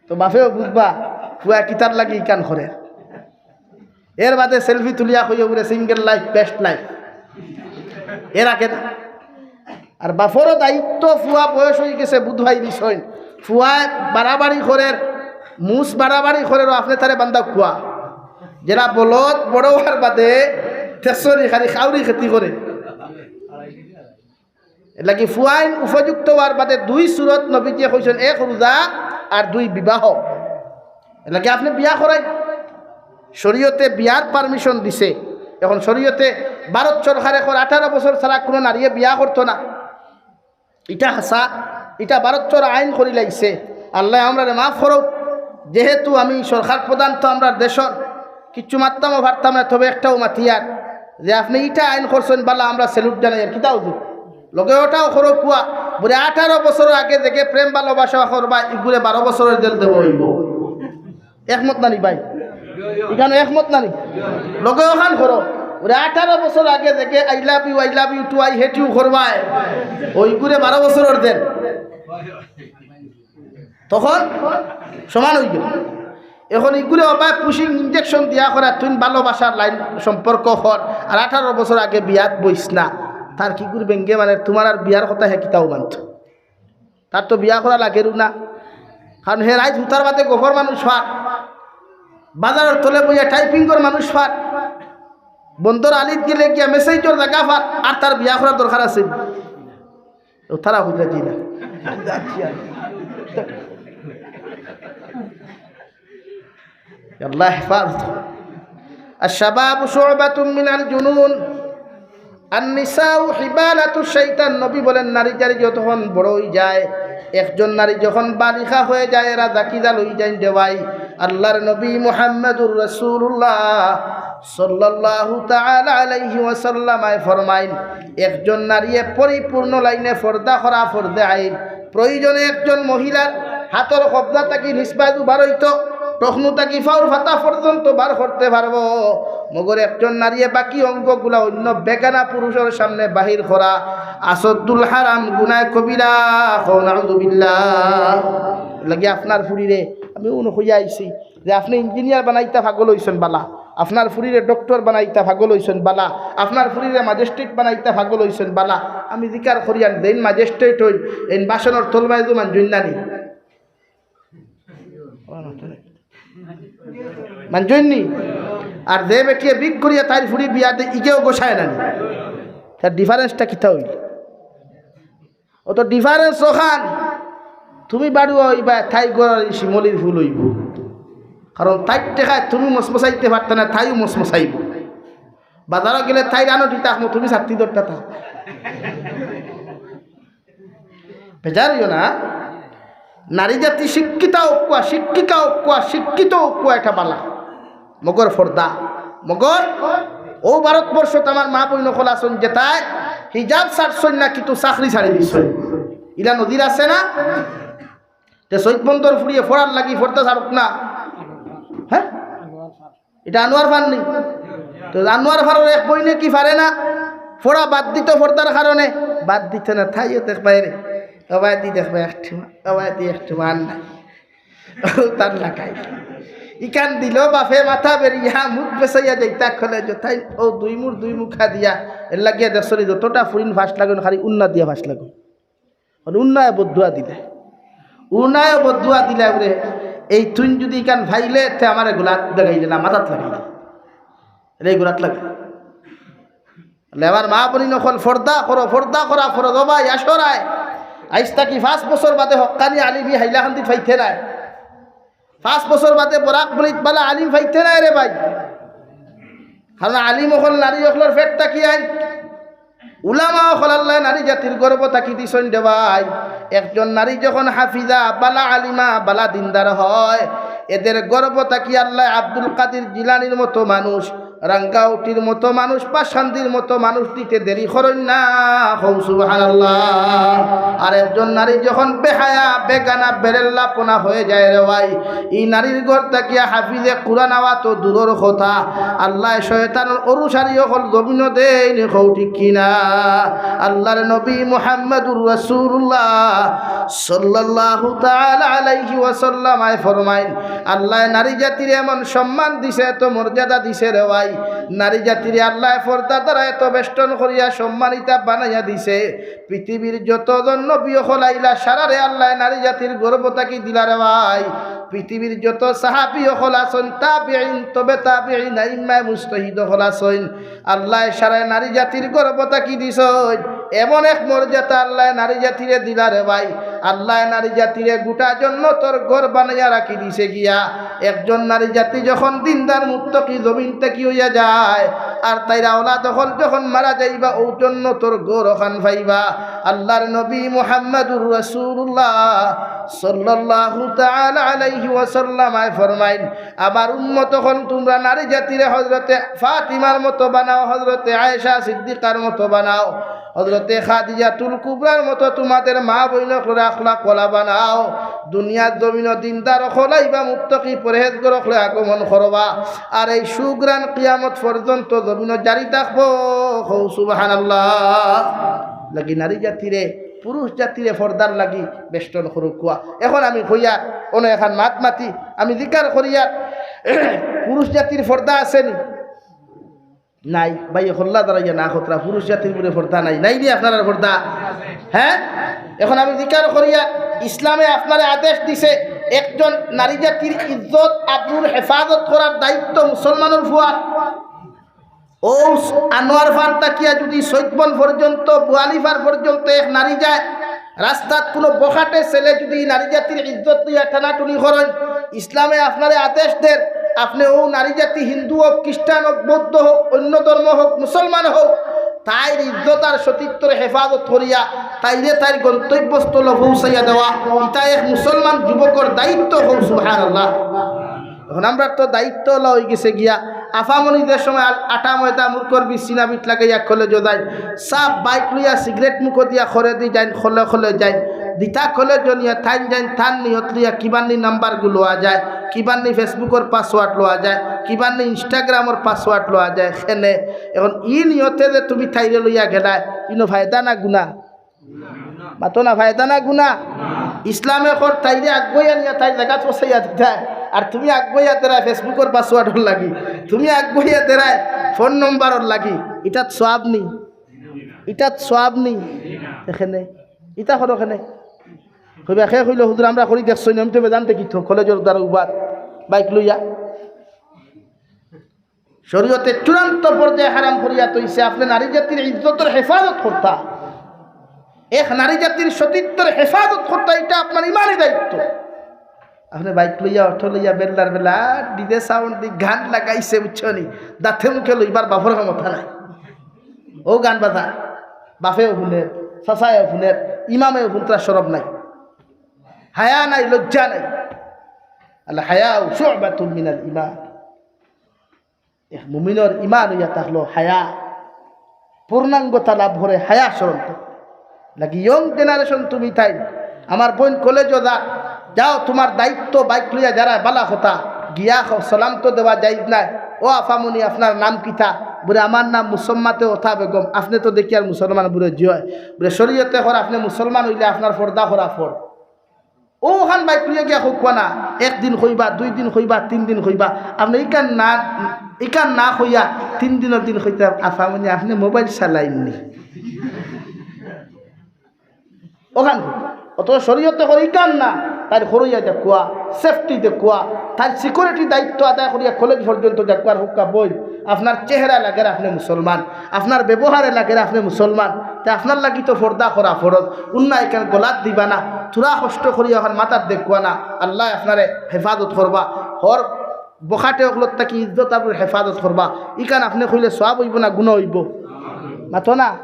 তো বাফেও বুঝবা, ফুয়া কিতার লাগি ইখান করে। এর বাদে selfie তুলিয়া কইও বুলে, "Single life, best life।" এর আগে না। আর বাফরও দায়িত্ব, ফুয়া বয়স অই গেছে, বুধ ভাই বিষয়। ফুয়ায় বাড়াবাড়ি করের, মুস বাড়াবাড়ি করের, আপনে তারে বান্দা কুয়া। যেরা বলদ বড় অওয়ার বাদে তেসরি খালি খাউরি খেতি করে। এর লাগি ফুয়াইন উপযুক্ত অওয়ার বাদে দুই সুরত নবীজিয়ে কইছইন, এক রোজা আর দুই বিবাহ। এর লাগি আপনে বিয়া করাইন, শরীয়তে বিয়ার permission দিছে। এখন শরীয়তে ভারত সরকারে কর আঠারো বছর ছাড়া কুনু নারীয়ে বিয়া করতো না। ইটা হাছা, ইটা ভারতর আইন করিলাইছে। আল্লায় আমরারে মাফ করউক, যেহেতু আমি সরকার প্রধান তো আমরার দেশর, কিচ্ছু মাততামও পারতাম না, তবে একটাও মাতিয়ার যে আপনে ইটা আইন করছইন, বালা আমরা salute জানাইয়ার। কিতা হুজুর? লগে ওটাও করউক্কা, বুলে আঠারো বছর আগে যেগে প্রেম ভালোবাসা করবা, ইগুরে বারো বছরর জেল দেওয়া অইবো। একমত নানি ভাই? ইখানো একমত নানি? লগে ওখান করো। ওরে আঠারো বছর আগে যেগে "I love you, I love you too, I hate you" করবায়, ওইগুরে বারো বছরর দেন। তখন সমান অইগেল। এখন ইগুরে অবায় পুশিং ইঞ্জেকশন দিয়া করা, তুই ভালোবাসার লাইন সম্পর্ক কর, আর আঠারো বছর আগে বিয়াত বইস না। তার কিগুর বেঙ্গে মানে তুমার আর বিয়ার কথা হে কিতাও মানত? তার তো বিয়া করা লাগেরও না, কারণ হে রাইত হুতার বাদে গফর মানুষ ফার, বাজারর তলে বইয়া টাইপিং কর মানুষ ফার, বন্দর আলিত গেলে গিয়া মেসেজর জাগা ফার, আর তার বিয়া করার দরকার আছে? ও তারা হইতে জি না। আল্লাহ হেফাজত। আর শাবাবু শুবাতুম মিনাল জুনুন, আর নিসাউ হিবালাতু শাইতান। নবী বলেন, নারী জাতি যতক্ষণ বড় হয়ে যায়, একজন নারী যখন বালিকা হয়ে যায়, এরা জাকিদা লই যায় দেওয়াই। আল্লাহর নবী মুহাম্মাদুর রাসূলুল্লাহ সাল্লাল্লাহু তাআলা আলাইহি ওয়াসাল্লাম আয় ফরমাইন, একজন নারীয়ে পরিপূর্ণ লাইনে পর্দা করা ফরজে আইন। প্রয়োজনে একজন মহিলার হাতর কবজা থাকি নিসবায় উবার হইতো, টখনু থাকি ফাউর ফাতা পর্যন্ত বার করতে পারবো। মগর একজন নারীয়ে বাকি অঙ্গগুলা অন্য বেগানা পুরুষর সামনে বাহির করা আসাদুল হারাম, গুনায় কবিরা। কও নাউজুবিল্লাহ। লাগি আপনার ফুরিরে আমি উন কইয়া আইছি যে আপনি ইঞ্জিনিয়ার বানাইতা পাগল হইছেন বালা, আপনার ফুরিরে ডক্টর বানাইতা পাগল হইছেন বালা, আপনার ফুরিরে ম্যাজিস্ট্রেট বানাইতা পাগল হইছেন বালা। আমি জিকার করিয়ান যেইন ম্যাজিস্ট্রেট হইন, এইন বাসনর তলবায় জুমান জুন্নানি মানজইননি। আর যে বেটিয়ে বিক করিয়া তাইর ফুরি বিয়া দে, ইগেও গোসায় নানি। তার ডিফারেন্সটা কিতা হইল? ও তো ডিফারেন্স ওখান। তুমি বাড়ুয়া হইবা, তাই গড়ার শিমলির ফুল হইব। কারণ তাইর টেকায় তুমি মসমসাইতে পারতে না, তাইও মসমসাইব। বাজারো গেলে তাই রানো দিতা আসমো, তুমি ছাত্তি দরটা তা। বেজার হইও না। নারী জাতি শিক্ষিতা অউক্কা, শিক্ষিকা অউক্কা, শিক্ষিত অউক্কা, এটা বালা। মগর পর্দা, মগর ও ভারতবর্ষত আমার মা বইন অকল আছইন যেতায় হিজাব ছাড়ছইন না, কিন্তু চাকরি ছাড়ি দিছইন। ইলা নজির আছে না? তে সৈয়দ বন্দর ফুরিয়ে পড়ার লাগি পর্দা ছাড়ুক না, হ্যাঁ? এটা আনোয়ার ফার নি? তো আনোয়ার ফারর এক বইনে কি পারে না? পড়া বাদ দিত পর্দার কারণে, বাদ দিত না, তাইও দেখবায় রে, অবায়দি দেখবায় একটু, অবায়দি একটু মান নাই। তার লাগাই। ইখান দিল বাফে মাথা বেরিয়া, মুখ বেসাইয়া যাইতা কলেজো, তাই ও দুই মুর দুই মুখা দিয়া, এর লাগিয়া দেখছনি যতটা ফুরিন ফাঁস লাগুন, খালি উন্না দিয়া ফাঁস লাগুন। মানে উন্নায় বদুয়া দিলে, উন্নায় বদুয়া দিলে বলে, এই তুই যদি ইখান ফাইলে, তে আমার গুলাত লাগাইলে না, মাথাত লাগাইলে, এই গুলাত লাগে। বলে, আমার মা বইন অকল পর্দা করো, পর্দা করা ফরজ। ও ভাই, আসরায়, আইজ থাকি পাঁচ বছর বাদে হক্কানি আলিমি হাইলাকান্দিত পাইতে নাই। পাঁচ বছর বাদে বরাক ভ্যালিত বালা আলিম পাইতে নাই রে ভাই। কারণ আলিম অকল নারী অকলর পেট থাকি আইন। উলামা অকল আল্লায় নারী জাতির গর্ভ থাকি দিছইন রে ভাই। একজন নারী যখন হাফিজা, বালা আলিমা, বালা দিনদার হয়, এদের গর্ভ থাকি আল্লায় আব্দুল কাদির জিলানির মতো মানুষ, রাঙ্গাউটির মতো মানুষ, পাশান্দির মতো মানুষ দিতে দেরি করইন না। কও সুবহানাল্লাহ। আর একজন নারী যখন বেহায়া, বেগানা, বেরেল্লাপনা হয়ে যায় রে ভাই, ই নারীর ঘর থাকিয়া হাফিজে কুরআন আওয়া তো দূরর কথা, আল্লায় শয়তানর অনুসারী অকল জমিনো দেইন। কও ঠিক কি না? আল্লাহর নবী মুহাম্মাদুর রাসূলুল্লাহ সাল্লাল্লাহু তাআলা আলাইহি ওয়াসাল্লাম আয় ফরমাইন, আল্লায় নারী জাতিরে এমন সম্মান দিছে, এত মর্যাদা দিছে রে ভাই। নারী জাতিরে আল্লায় পর্দা দ্বারা এত বেষ্টন করিয়া সম্মানিতা বানাইয়া দিছে। পৃথিবীর যতজন নবী অকল আইলা, সারারে আল্লায় নারী জাতির গর্ভ থাকি দিলা রে ভাই। পৃথিবীর যত সাহাবী অকল আছইন, তাবিঈন, তবে তাবিঈন, আইম্মায়ে মুজতাহিদ অকল আছইন, আল্লায় সারায় নারী জাতির গর্ভ থাকি দিছইন। এমন এক মর্যাদা আল্লায় নারী জাতিরে দিলা রে ভাই। আল্লায় নারী জাতিরে গোটা জন্নতর ঘর বানাইয়া রাখি দিছে গিয়া। একজন নারী জাতি যখন দিনদার মুত্তাকি জমিন থাকি হইয়া যায়, আর তাইর আওলাদ অকল যখন মারা যাইবা, অউ জন্নতর ঘর অখান পাইবা। আল্লাহর নবী মুহাম্মাদুর রাসূলুল্লাহ সাল্লাল্লাহু তাআলা আলাইহি ওয়াসাল্লাম আয় ফরমাইন, আমার উম্মত অকল তুমরা নারী জাতিরে হযরতে ফাতিমার মতো বানাও, হযরতে আয়েশা সিদ্দিকার মতো বানাও, হযরতে খাদিজাতুল কুবরার মতো তোমাদের মা বইন অকলরে আখলাকওয়ালা বানাও। দুনিয়ার জমিনো দিনদার অকল আইবা, মুত্তাকি পরহেজগার অকলে আগমন করবা। আর এই সুঘ্রাণ কিয়ামত পর্যন্ত জমিনো জারি থাকবো। কও সুবহানাল্লাহ। লাগি নারী জাতিরে পুরুষ জাতিরে পর্দার লাগি বেষ্টন করুক্কা। এখন আমি কইয়ার, অনো এখান মাত মাতি, আমি জিকার করিয়ার, পুরুষ জাতির পর্দা আছে নি? নাই। ভাই, হল্লা দাঁড়াইয়া না খতরা, পুরুষ জাতির উপরে পর্দা নাই, নাই নি আপনারার পর্দা? হ্যাঁ, এখন আমি জিকার করিয়ার, ইসলামে আপনারে আদেশ দিছে, একজন নারী জাতির ইজ্জত আবরুর হেফাজত করার দায়িত্ব মুসলমানর ফুয়ার। ও আনোয়ার ফার তাকিয়া যদি সৈতবন পর্যন্ত, বুয়ালিফার পর্যন্ত এক নারী যায়, রাস্তাত কোনো বখাটে ছেলে যদি নারী জাতির ইজ্জত লইয়া টানাটুনি করেন, ইসলামে আপনারে আদেশ দের, আপনে ও নারী জাতি হিন্দু হোক, খ্রিস্টান হোক, বৌদ্ধ হোক, অন্য ধর্ম হোক, মুসলমান হোক, তাইর ইজ্জত আর সতীত্বর হেফাজত করিয়া তাইরে তাইর গন্তব্যস্থল পৌঁছাইয়া দেওয়া, ইটা এক মুসলমান যুবকর দায়িত্ব। হোক সুবহানাল্লাহ। এখন আমরার তো দায়িত্ব অলা অইগেছে গিয়া, আফামনি যে সময় আল-, আটা ময়দা মুরকর বিছিনা বিট লাগাইয়া কলেজো যাইন, সাব বাইক লইয়া সিগারেট মুখো দিয়া খরে দি যাইন, খলে খলে যাইন, দিতা কলেজো নিয়া থাইন যাইন, থান নিয়ত লইয়া কিবান্নি নাম্বারগু লওয়া যায়, কিবান্নি Facebook-অর পাসওয়ার্ড লওয়া যায়, কিবান্নি Instagram-অর পাসওয়ার্ড লওয়া যায়। খেনে এখন ই নিয়তে যে তুমি তাইরে লইয়া গেলায়, ইনো ফায়দা না গুনা? মাতো না, ফায়দা না গুনা? ইসলামে কর তাইরে আগুয়াইয়া নিয়া তাইর জাগাত পৌঁছাইয়া দিতায়, আর তুমি আগুয়াইয়া দেরায় Facebook-অর পাসওয়ার্ডর লাগি, তুমি আগুয়াইয়া দেরায় ফোন নম্বরর লাগি, ইটাত সওয়াব নি? ইটাত সওয়াব নি? এখানে ইটা করো কেনে? কইবা, কে কইলো, "হুজুর, আমরা করি দেখছইন, আমি তো বেজান দেখি তো, কলেজর দ্বারা উবার বাইক লইয়া।" শরীয়তে চূড়ান্ত পর্যায়ে হারাম করিয়া থইছে, আপনে নারী জাতির ইজ্জতর হেফাজত করতা, এক নারী জাতির সতীত্বর হেফাজত করতা, ইটা আপনার ইমানি দায়িত্ব। আপনে বাইক লইয়া, অটো লইয়া, বেলদার বেলা, আর ডিজে সাউন্ড দি গান লাগাইছে, বুঝছো নি? দাঁতে মুখে লইবার বাপর ক্ষমতা নাই। ও গান বাজা, বাপেও হুনের, চাচায়ও হুনের, ইমামেও হুনতরা শরম নাই, হায়া নাই, লজ্জা নাই। আল হায়াউ শুবাতুম মিনাল ইমান। এক মুমিনর ইমান অইয়া থাকলো হায়া, পূর্ণাঙ্গতা লাভ করে হায়া শরম তো। লাগি young generation তুমি তাই, আমার বইন কলেজো যা, যাও, তুমার দায়িত্ব, বাইক লইয়া যারা বালা কথা, গিয়া খ-, সালাম তো দেওয়া যাইজ নায়। ও আফামনি, আপনার নাম কিতা? বুলে, "আমার নাম মুসম্মাতে ওথা বেগম।" আপনে তো দেখিয়ার মুসলমান, বুলে, "জি অয়।" বুলে, "শরীয়তে কর, আপনে মুসলমান অইলে আপনার পর্দা করা ফরজ।" অখান বাইক লইয়া গিয়া কউক্কা না, একদিন কইবা, দুই দিন কইবা, তিন দিন কইবা। আপনে ইখান না, ইখান না কইয়া তিন দিনর দিন কইতা, "আফামনি, আপনে মোবাইল চালাইন নি?" অখান কইবা। অথচ শরীয়তে কর ইখান না, তাইর খরইয়া দেখুয়া, safety দেখুয়া, তাইর security দায়িত্ব আদায় করিয়া কলেজ পর্যন্ত দেখুয়ার হুক্কা বই। আপনার চেহারা লাগের আপনে মুসলমান, আপনার ব্যবহারে লাগের আপনে মুসলমান, তে আপনার লাগি তো পর্দা করা ফরজ। উন্না ইখান গলাত দিবা না, থুড়া কষ্ট করিয়া অখান মাথাত দেখুয়া না, আল্লায় আপনারে হেফাজত করবা। হর বখাটে অকলর থাকি ইজ্জত আবরুর হেফাজত করবা। ইখান আপনে কইলে সওয়াব অইবো না গুনা অইবো? মাতো না?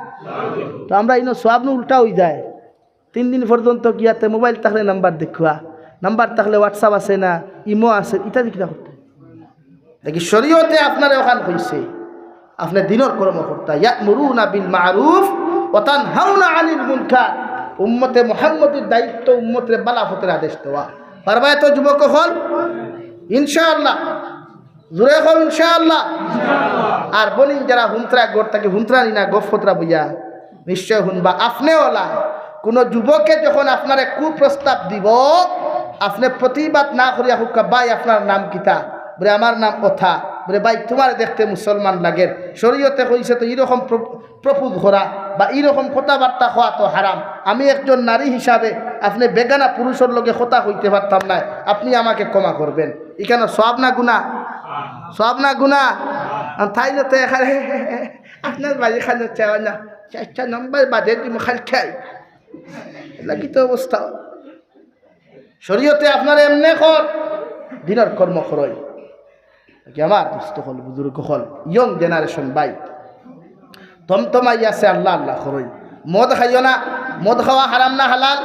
তো আমরা ইনো সওয়াব নু উল্টা অইযায়। তিন দিন পর্যন্ত গিয়াতে মোবাইল থাকলে নাম্বার দেখুয়া, নাম্বার থাকলে WhatsApp আছে না, ইমো আছে, ইতা দি কিতা করতা? দেখি শরীয়তে আপনারে অখান কইছে, আপনে দিনর কর্ম করতা, ইয়া'মুরুনা বিল মা'রুফ ওয়া তানহাউনা আনিল মুনকার। উম্মতে মুহাম্মদীর দায়িত্ব উম্মতরে বালা পথর আদেশ দেওয়া। পারবায় তো যুবক অকল? ইনশাআল্লাহ। জোরে কও, ইনশাআল্লাহ। আর বইন যারা হুনতরা, ঘর থাকি হুনতরা নি না, গফ করতরা বইয়া, নিশ্চয় হুনবা। আপনে অলা, কুনু যুবকে যখন আপনারে কুপ্রস্তাব দিবো, আপনে প্রতিবাদ না করিয়া কউক্কা, "ভাই, আপনার নাম কিতা?" বুলে, "আমার নাম অথা।" বুলে, "ভাই, তুমারে দেখতে মুসলমান লাগের, শরীয়তে কইছে তো ইরকম প্র-, propose করা বা ইরকম কথাবার্তা কওয়া তো হারাম। আমি একজন নারী হিসাবে আপনে বেগানা পুরুষর লগে কথা কইতে পারতাম নায়, আপনে আমাকে ক্ষমা করবেন।" ইখান সওয়াব না গুনা? সওয়াব না গুনা? আর তাই না তো এখানে আপনার বাড়ি খানে চাওয়া না, চারটা নম্বর বাদে তুমি খালি খাই। এলা কিতা অবস্থা? শরীয়তে আপনারে এমনে কর, দিনর কর্ম করইন। কি আমার দোস্ত অকল, বুজুর্গ অকল, young generation ভাই, তমতমাই আছে, আল্লাহ আল্লাহ করইন। মদ খাইও না, মদ খাওয়া হারাম না হালাল?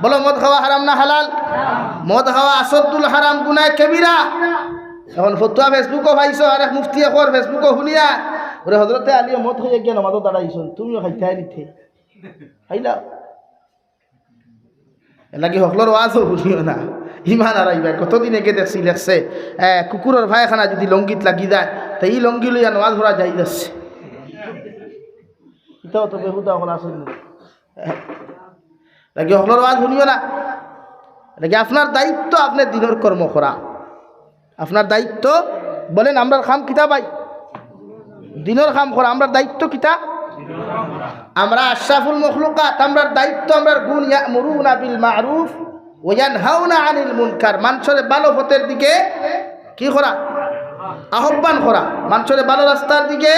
বলো, মদ খাওয়া হারাম না হালাল? মদ খাওয়া আশাদ্দুল হারাম, গুনায়ে কবিরা। এখন ফতুয়া Facebook-ও পাইছো, আরেক মুফতিয়ে কর Facebook-ও হুনিয়া, ওরে হযরতে আলীয়ে মদ খাইয়া গিয়া নমাজো দাঁড়াইছইন, তুমিও খাইতায় নিতে। খাইলা? এরলাগি হকলর ওয়াজও হুনিও না। ইমান হারাইবা। কতদিন আগে দেখছি লেখছে, এ, কুকুরর পায়খানা যদি লুঙ্গিত লাগি যায়, তে ই লুঙ্গি লইয়া নমাজ পড়া জায়েজ আছে। ইতাও তো বেহুদা অকল আছে না। নাকি হকলর ওয়াজ হুনিও না? নাকি আপনার দায়িত্ব আপনে দিনর কর্ম করা? আপনার দায়িত্ব, বলেন, আমরার কাম কিতা ভাই? দিনর কাম করা। আমরার দায়িত্ব কিতা? আমরা আশরাফুল মখলুকাত, আমরার দায়িত্ব, আমরার গুণ, ইয়া'মুরুনা বিল মা'রুফ ওয়া ইয়ানহাউনা আনিল মুনকার, মানষরে ভালা পথর দিকে কি করা? আহ্বান করা। মানষরে ভালা রাস্তার দিকে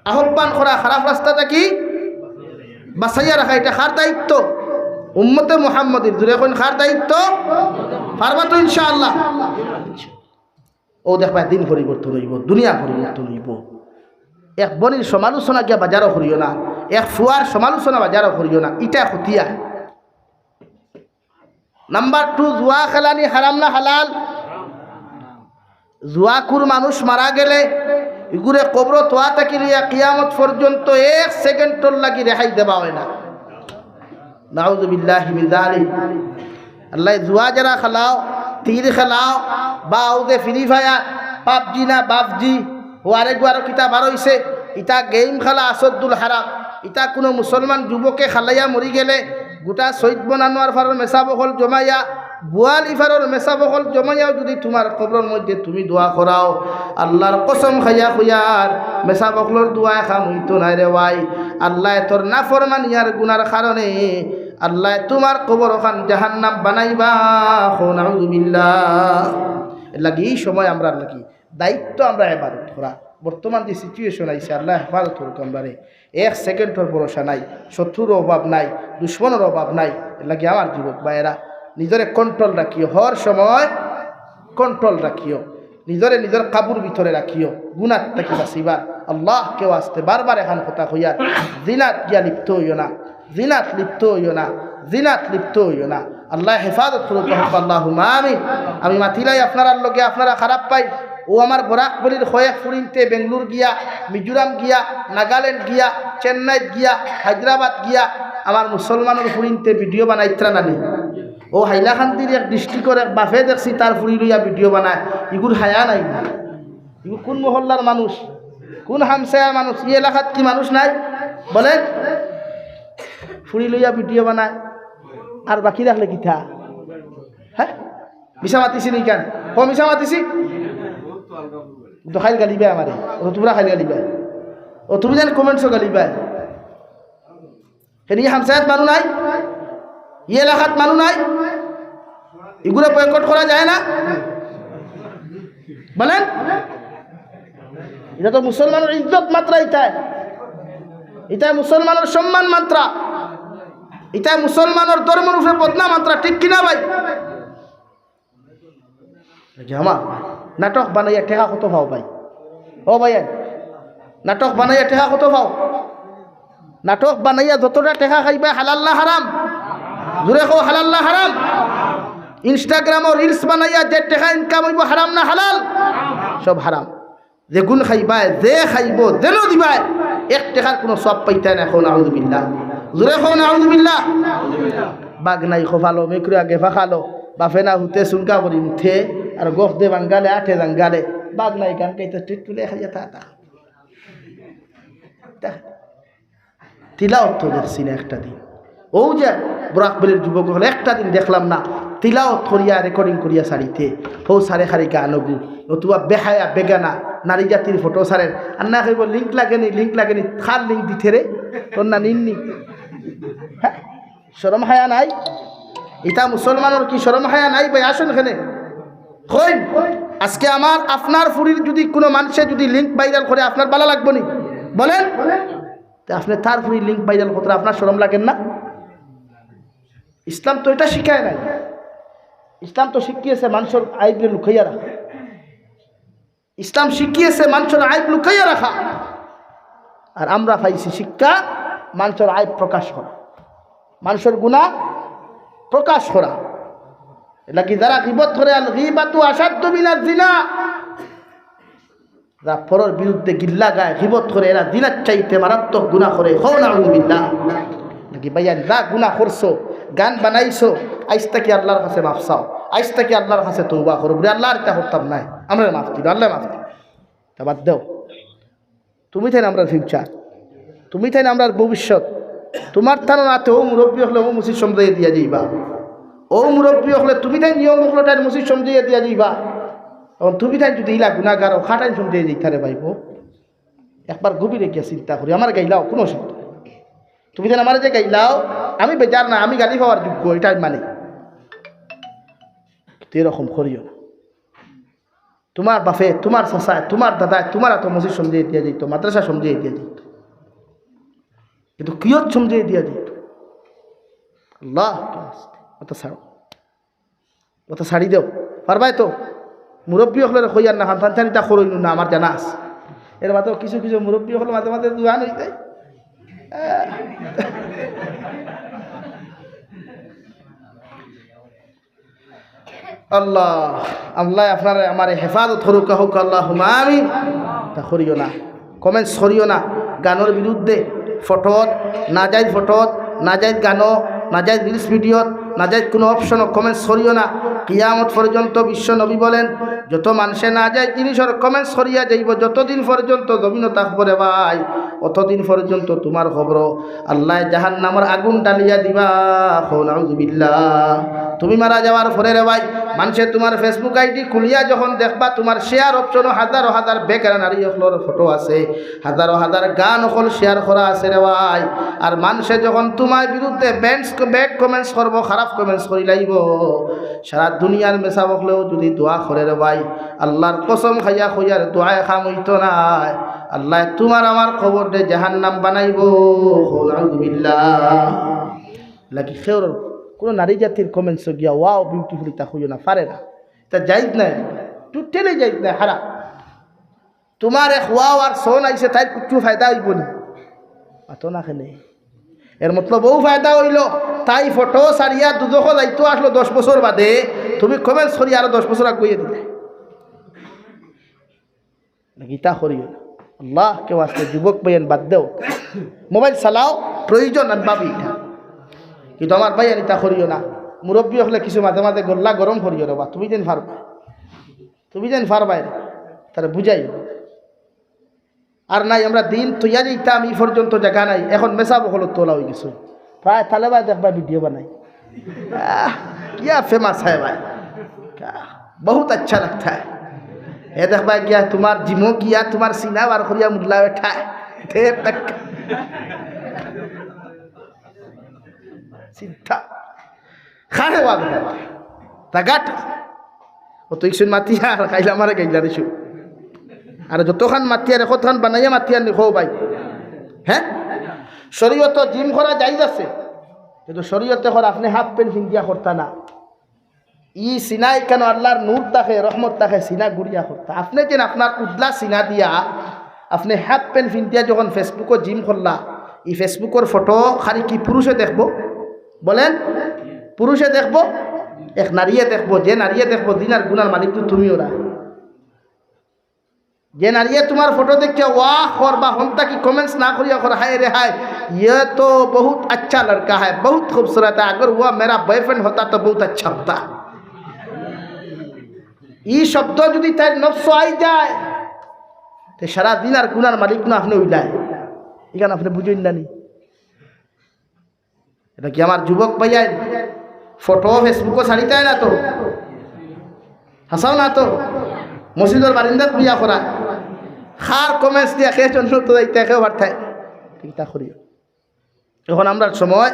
আহ্বান করা, খারাপ রাস্তা থাকি বাচাইয়া রাখা। ইটা কার দায়িত্ব? উম্মতে মুহাম্মদীর। জুরে কইন, কার দায়িত্ব? পারবা তো ইনশাআল্লাহ? অউ দেখবায়, দিন পরিবর্তন অইবো, দুনিয়া পরিবর্তন অইবো। এক বনির সমালোচনা গিয়া বাজারো করিও না, এক ফুয়ার সমালোচনা বাজারো করিও না, ইটা খতিয়া। নাম্বার টু, জুয়া খেলানি হারাম না হালাল? জুয়াখুর মানুষ মারা গেলে ইগুরে কবরো থওয়া থাকি লইয়া কিয়ামত পর্যন্ত এক সেকেন্ডর লাগি রেহাই দেওয়া অয় না। নাউজুবিল্লাহি মিন যালিক। আল্লায় জুয়া যারা খেলাও, তীর খেলাও, বা অউ যে ফ্রি ফায়ার, পাবজি না বাফজি, অউ আরেক বারো কিতা বার অইছে, ইতা গেম খেলা আসাদ্দুল হারাম। ইতা কুনু মুসলমান যুবকে খেলাইয়া মরি গেলে গুটা সৈদ বনানোর ফারর মেসাব অকল জমাইয়া, বুয়ালি ফারর মেসাব অকল জমাইয়াও যুদি তুমার কবরর মধ্যে তুমি দোয়া করাও, আল্লার কসম খাইয়া কইয়ার, মেসাব অকলর দোয়ায় কাম অইতো নায় রে ভাই। আল্লায় তোর নাফরমানিয়ার গুনার কারণে আল্লায় তুমার কবর অখান জাহান্নাম বানাইবা। কও নাউজুবিল্লাহ। এর লাগি ই সময় আমরার লাগি দায়িত্ব, আমরা ইবাদত করা। বর্তমান যে সিচুয়েশন আইছে, আল্লায় হেফাজত করুক আমরারে। এক সেকেন্ডর ভরসা নাই, শত্রুর অভাব নাই, দুশমনর অভাব নাই। এর লাগি আমার যুবক ভাইয়েরা, নিজরে কন্ট্রোল রাখিও, হর সময় কন্ট্রোল রাখিও, নিজরে নিজর কাবুর ভিতরে রাখিও, গুনাত থাকি বাচিবার আল্লাহকে ওয়াস্তে। বারবার এখান কথা কইয়ার, জিনাত গিয়া লিপ্ত অইও না, জিনাত লিপ্ত অইও না, জিনাত লিপ্ত অইও না। আল্লায় হেফাজত করুক, আল্লাহুম্মা আমিন। আমি মাতিলাই আপনারার লগে, আপনারা খারাপ পাইন। অউ আমার বরাক ভ্যালির কয়েক ফুরিন্তে বেঙ্গলোর গিয়া, মিজোরাম গিয়া, নাগাল্যান্ড গিয়া, চেন্নাইত গিয়া, হায়দ্রাবাদ গিয়া, আমার মুসলমানর ফুরিন্তে ভিডিও বানাইত্রা নানি। অউ হাইলাকান্দির এক ডিস্ট্রিক্টর এক বাফে দেখছি তার ফুরি লইয়া ভিডিও বানায়। ইগুর হায়া নাই। ইগু কুন মহল্লার মানুষ, কুন হামসায়া মানুষ, ই এলাকাত কি মানুষ নাই? বলেন, ফুরি লইয়া ভিডিও বানায়, আর বাকি রাখলে কিতা? হ্যাঁ, মিছা মাতিছি নি কেন? কও মিছা মাতিছি? তো খাইল গালিবায় আমারে, অউ তুমরা খাইল গালিবায়, অউ তুমি যেন কমেন্টসও গালিবায়। কেনে ই হামসায়াত মানু নাই? ই এলাকাত মানু নাই? ইগুরে বয়কট করা যায় না? বলেন, ইটা তো মুসলমানর ইজ্জত মাত্রা, ইটায়, ইটায় মুসলমানর সম্মান মাত্রা, ইটায় মুসলমানর ধর্মর উপরে বদনাম মাত্রা, ঠিক কিনা ভাই? দেখি আমার নাটক বানাইয়া টেকা কত পাও ভাই? ও ভাই, নাটক বানাইয়া টেকা কত পাও? নাটক বানাইয়া যতটা টেকা খাইবায়, হালাল না হারাম? জুরে কও, হালাল না হারাম? ইনস্টাগ্রামো রিলস বানাইয়া যে টেকা ইনকাম অইবো, হারাম না হালাল? সব হারাম। যেগুন খাইবায়, যে খাইবো, যেন দিবায়, এক টেকার কুনু সওয়াব পাইতায় নায়। কও নাউজুবিল্লাহ। জুরে কও নাউজুবিল্লাহ। বাঘ নাই খোফালো, মেকুরে আগে ফাঁকালো, বাফে না হুতে সুনকা বলি মুথে, আর গফ দে বাঙ্গালে, আঠে জাঙ্গালে, বাঘ নাই গান গাইতে টিটুলে খাইয়া তা তা। তা তিলাওত তো দেখছি না একটা দিন। অউ যে বরাক ভ্যালির যুবক অকল একটা দিন দেখলাম না তিলাওত করিয়া, রেকর্ডিং করিয়া ছাড়িতে। হউ সারে খারি গান অগু, নতুবা বেহায়া বেগানা নারী জাতির ফটো ছাড়ের। আর না কইবো, "লিংক লাগেনি, লিংক লাগেনি।" কার লিংক দিতে রে? তোর না নিননি? হ্যাঁ? শরম হায়া নাই? ইতা মুসলমানর কি শরম হায়া নাই ভাই? আসুন এখানে। কইন, আজকে আমার আপনার ফুরির যুদি কুনু মানষে যুদি লিংক ভাইরাল করে, আপনার ভালা লাগবো নি? বলেন। তে আপনে তার ফুরির লিংক ভাইরাল করতে আপনার শরম লাগের না? ইসলাম তো ইটা শিখায় নাই। ইসলাম তো শিখিয়েছে মানষর আইবরে লুকাইয়া রাখা। ইসলাম শিখিয়েছে মানষর আইব লুকাইয়া রাখা। আর আমরা পাইছি শিক্ষা মানষর আইব প্রকাশ করা, মানষর গুনা প্রকাশ করা। এর লাগি যারা গিবত করে, আল গিবাতু আশাদ্দু মিনাজ জিনা, যারা পরর বিরুদ্ধে গিল্লা গায়, গিবত করে, এরা জিনার চাইতে মারাত্মক গুনা করে। কও নাউজুবিল্লাহ। নাকি ভাইয়া, যা গুনা করছো, গান বানাইছো, আইজ থাকি আল্লার কাছে মাফ চাও, আইজ থাকি আল্লার কাছে তওবা করো, বুলে, "আল্লাহ, আর ইতা করতাম নায়, আমরারে মাফ দিবা, আল্লায় মাফ দিবা।" তা বাদ দেও। তুমি তাইন আমরার ফিউচার, তুমি তাইন আমরার ভবিষ্যৎ, তুমার থানো নাতে অউ মুরব্বি অকলে অউ মসজিদ সমঝাইয়া দিয়া যাইবা, অউ মুরব্বি অকলে তুমি তাইন নিয়ম অকলটাইন মসজিদ সমঝাইয়া দিয়া যাইবা। অখন তুমি তাইন যুদি ইলা গুনাগার অও, কাটাইন সমঝাইয়া যাইতারে পাইবো। একবার গভীরে গিয়া চিন্তা করি, আমারে গাইলাও, কুনু অসুবিধা নাই। তুমি যেন আমারে যে গাইলাও, আমি বেজার না, আমি গালি পাওয়ার যোগ্য, ইটা আমি মানি। কিন্তু এরকম করিও না। তুমার বাপে, তুমার চাচায়, তুমার দাদায়, তুমার অতো মসজিদ সমঝাইয়া দিয়া যাইতো, মাদ্রাসা সমঝাইয়া দিয়া যাইতো, কিন্তু কিয়ত সমঝাইয়া দিয়া যাইতো? আল্লাহ, অতো ছাড়ো। অতো ছাড়ি দেও, পারবায় তো? মুরব্বি অকলরে কইয়ার না, খান তান তান ইতা করইন না, আমার জানা আছে। এর বাদেও কিছু কিছু মুরব্বি অকল মাঝে মাঝে জুয়ান অই যায়। আল্লাহ, আল্লাহ আপনারে আমারে হেফাজত করুক, কউক্কা আল্লাহুম্মা আমিন। ইতা করিও না, comments করিও না গানর বিরুদ্ধে, ফটোত, নাজাইজ ফটোত, নাজাইজ গানো, নাজাইজ reels videoত, নাজাইজ কুনু optionও comments করিও না। কিয়ামত পর্যন্ত বিশ্ব নবী বলেন, যত মানষে নাজাইজ জিনিসর comments করিয়া যাইবো, যতদিন পর্যন্ত জমিনো থাকবো রে ভাই, অতদিন পর্যন্ত তুমার কবরো আল্লায় জাহান্নামর আগুন ডালিয়া দিবা। কও নাউজুবিল্লাহ। তুমি মারা যাওয়ার পরে রে ভাই, মানষে তুমার Facebook ID খুলিয়া যখন দেখবা, তুমার share optionও হাজারো হাজার বেগানা নারী অকলর ফটো আছে, হাজারো হাজার গান অকল share করা আছে রে ভাই। আর মানষে যখন তুমার বিরুদ্ধে bad, bad comments করবো, খারাপ comments করিলাইবো, সারা দুনিয়ার মেসাব অকলেও যুদি দোয়া করে রে ভাই, আল্লার কসম খাইয়া কইয়ার, দোয়ায় কাম অইতো নায়। আল্লায় তুমার আমার কবররে জাহান্নাম বানাইবো। কও নাউজুবিল্লাহ। লাগি কেউর কুনু নারী জাতির commentsও গিয়া wow beautiful ইতা কইও না, পারে না। ইতা জায়েজ নায়, totally জায়েজ নায়, হারাম। তুমার এক wow আর সন আইছে, তাইর কুচ্ছু ফায়দা অইবো নি? অতো না খেলে। এর মতলব অউ ফায়দা অইলো, তাই ফটো ছাড়িয়া দুজখো যাইতো আছলো দশ বছর বাদে, তুমি comments করি আরো দশ বছর আগুয়াইয়া দিলে। ইতা করিও না। আল্লাহকে ওয়াস্তে যুবক ভাইয়াইন বাদ দেও। Mobile চালাও, প্রয়োজন আমি ভাবি ইটা। কিন্তু আমার ভাইয়াইন ইতা করিও না। মুরব্বি অকলে কিছু মাঝে মাঝে গল্লা গরম করিও রে বা, তুমি যেন পারবায়। তুমি যেন পারবায়, তারে বুঝাইও। আর নাই, আমরা দিন থইয়া যাইতাম, ই পর্যন্ত জাগা নাই, এখন মেসাব অকলর তলা অইগেছে। প্রায় তালেবায় দেখবা video বানাই, আহ, কিয়া famous হ্যায় ভাই, কিয়া, বহুত আচ্ছা লাগতা হ্যায়। এ দেখবা গিয়া তুমার জিমো গিয়া তুমার সিনা বার করিয়া মুল্লা বেটা। তে দেখ। চিন্তা। খারে ওয়াজ করে। তা গাট। অতো ইকশন মাতিয়ার, কাইল আমারে গাইলা দিছু। আর যতখান মাতিয়ার, একতখান বানাইয়া মাতিয়ার নি, কও ভাই। হ্যাঁ? শরীয়তো gym করা জায়েজ আছে। কিন্তু শরীয়তে কর আপনে half pant পিন্দিয়া করতা না। ই সিনায় কেন আল্লার নূর থাকে, রহমত থাকে, সিনা গুড়িয়া করতা। আপনে যেন আপনার উদলা সিনা দিয়া, আপনে half pant পিন্দিয়া যখন Facebook-ও gym করলা, ই Facebook-অর ফটো খালি কি পুরুষে দেখবো? বলেন, পুরুষে দেখবো? এক নারীয়ে দেখবো। যে নারীয়ে দেখবো, দিন আর গুনার মালিক তো তুমিও না। যে নারীয়ে তুমার ফটো দেখিয়া ওয়াহ করবা, হন্তা কি comments না করিয়া কর, "হায় রে হায়, ইয়ে তো বহুত আচ্ছা লড়কা হ্যায়, বহুত খুবসুরত হ্যায়, আগর ও মেরা boyfriend হতা তো বহুত আচ্ছা হতা।" ই শব্দ যুদি তাইর নফসো আই যায়, তে সারা দিন আর গুনার মালিক না আপনে অইলায়। ইখান আপনে বুঝইন না নি? ইটা কি আমার যুবক ভাইয়াইন ফটো Facebook-ও ছাড়িতায় না তো? হাছাও না তো? মসজিদর বারিন্দাত বইয়া করা। কার comments দিয়া কে জন্নতো যাইতা, কেউ পারতায়? ইতা করিও। এখন আমরার সময়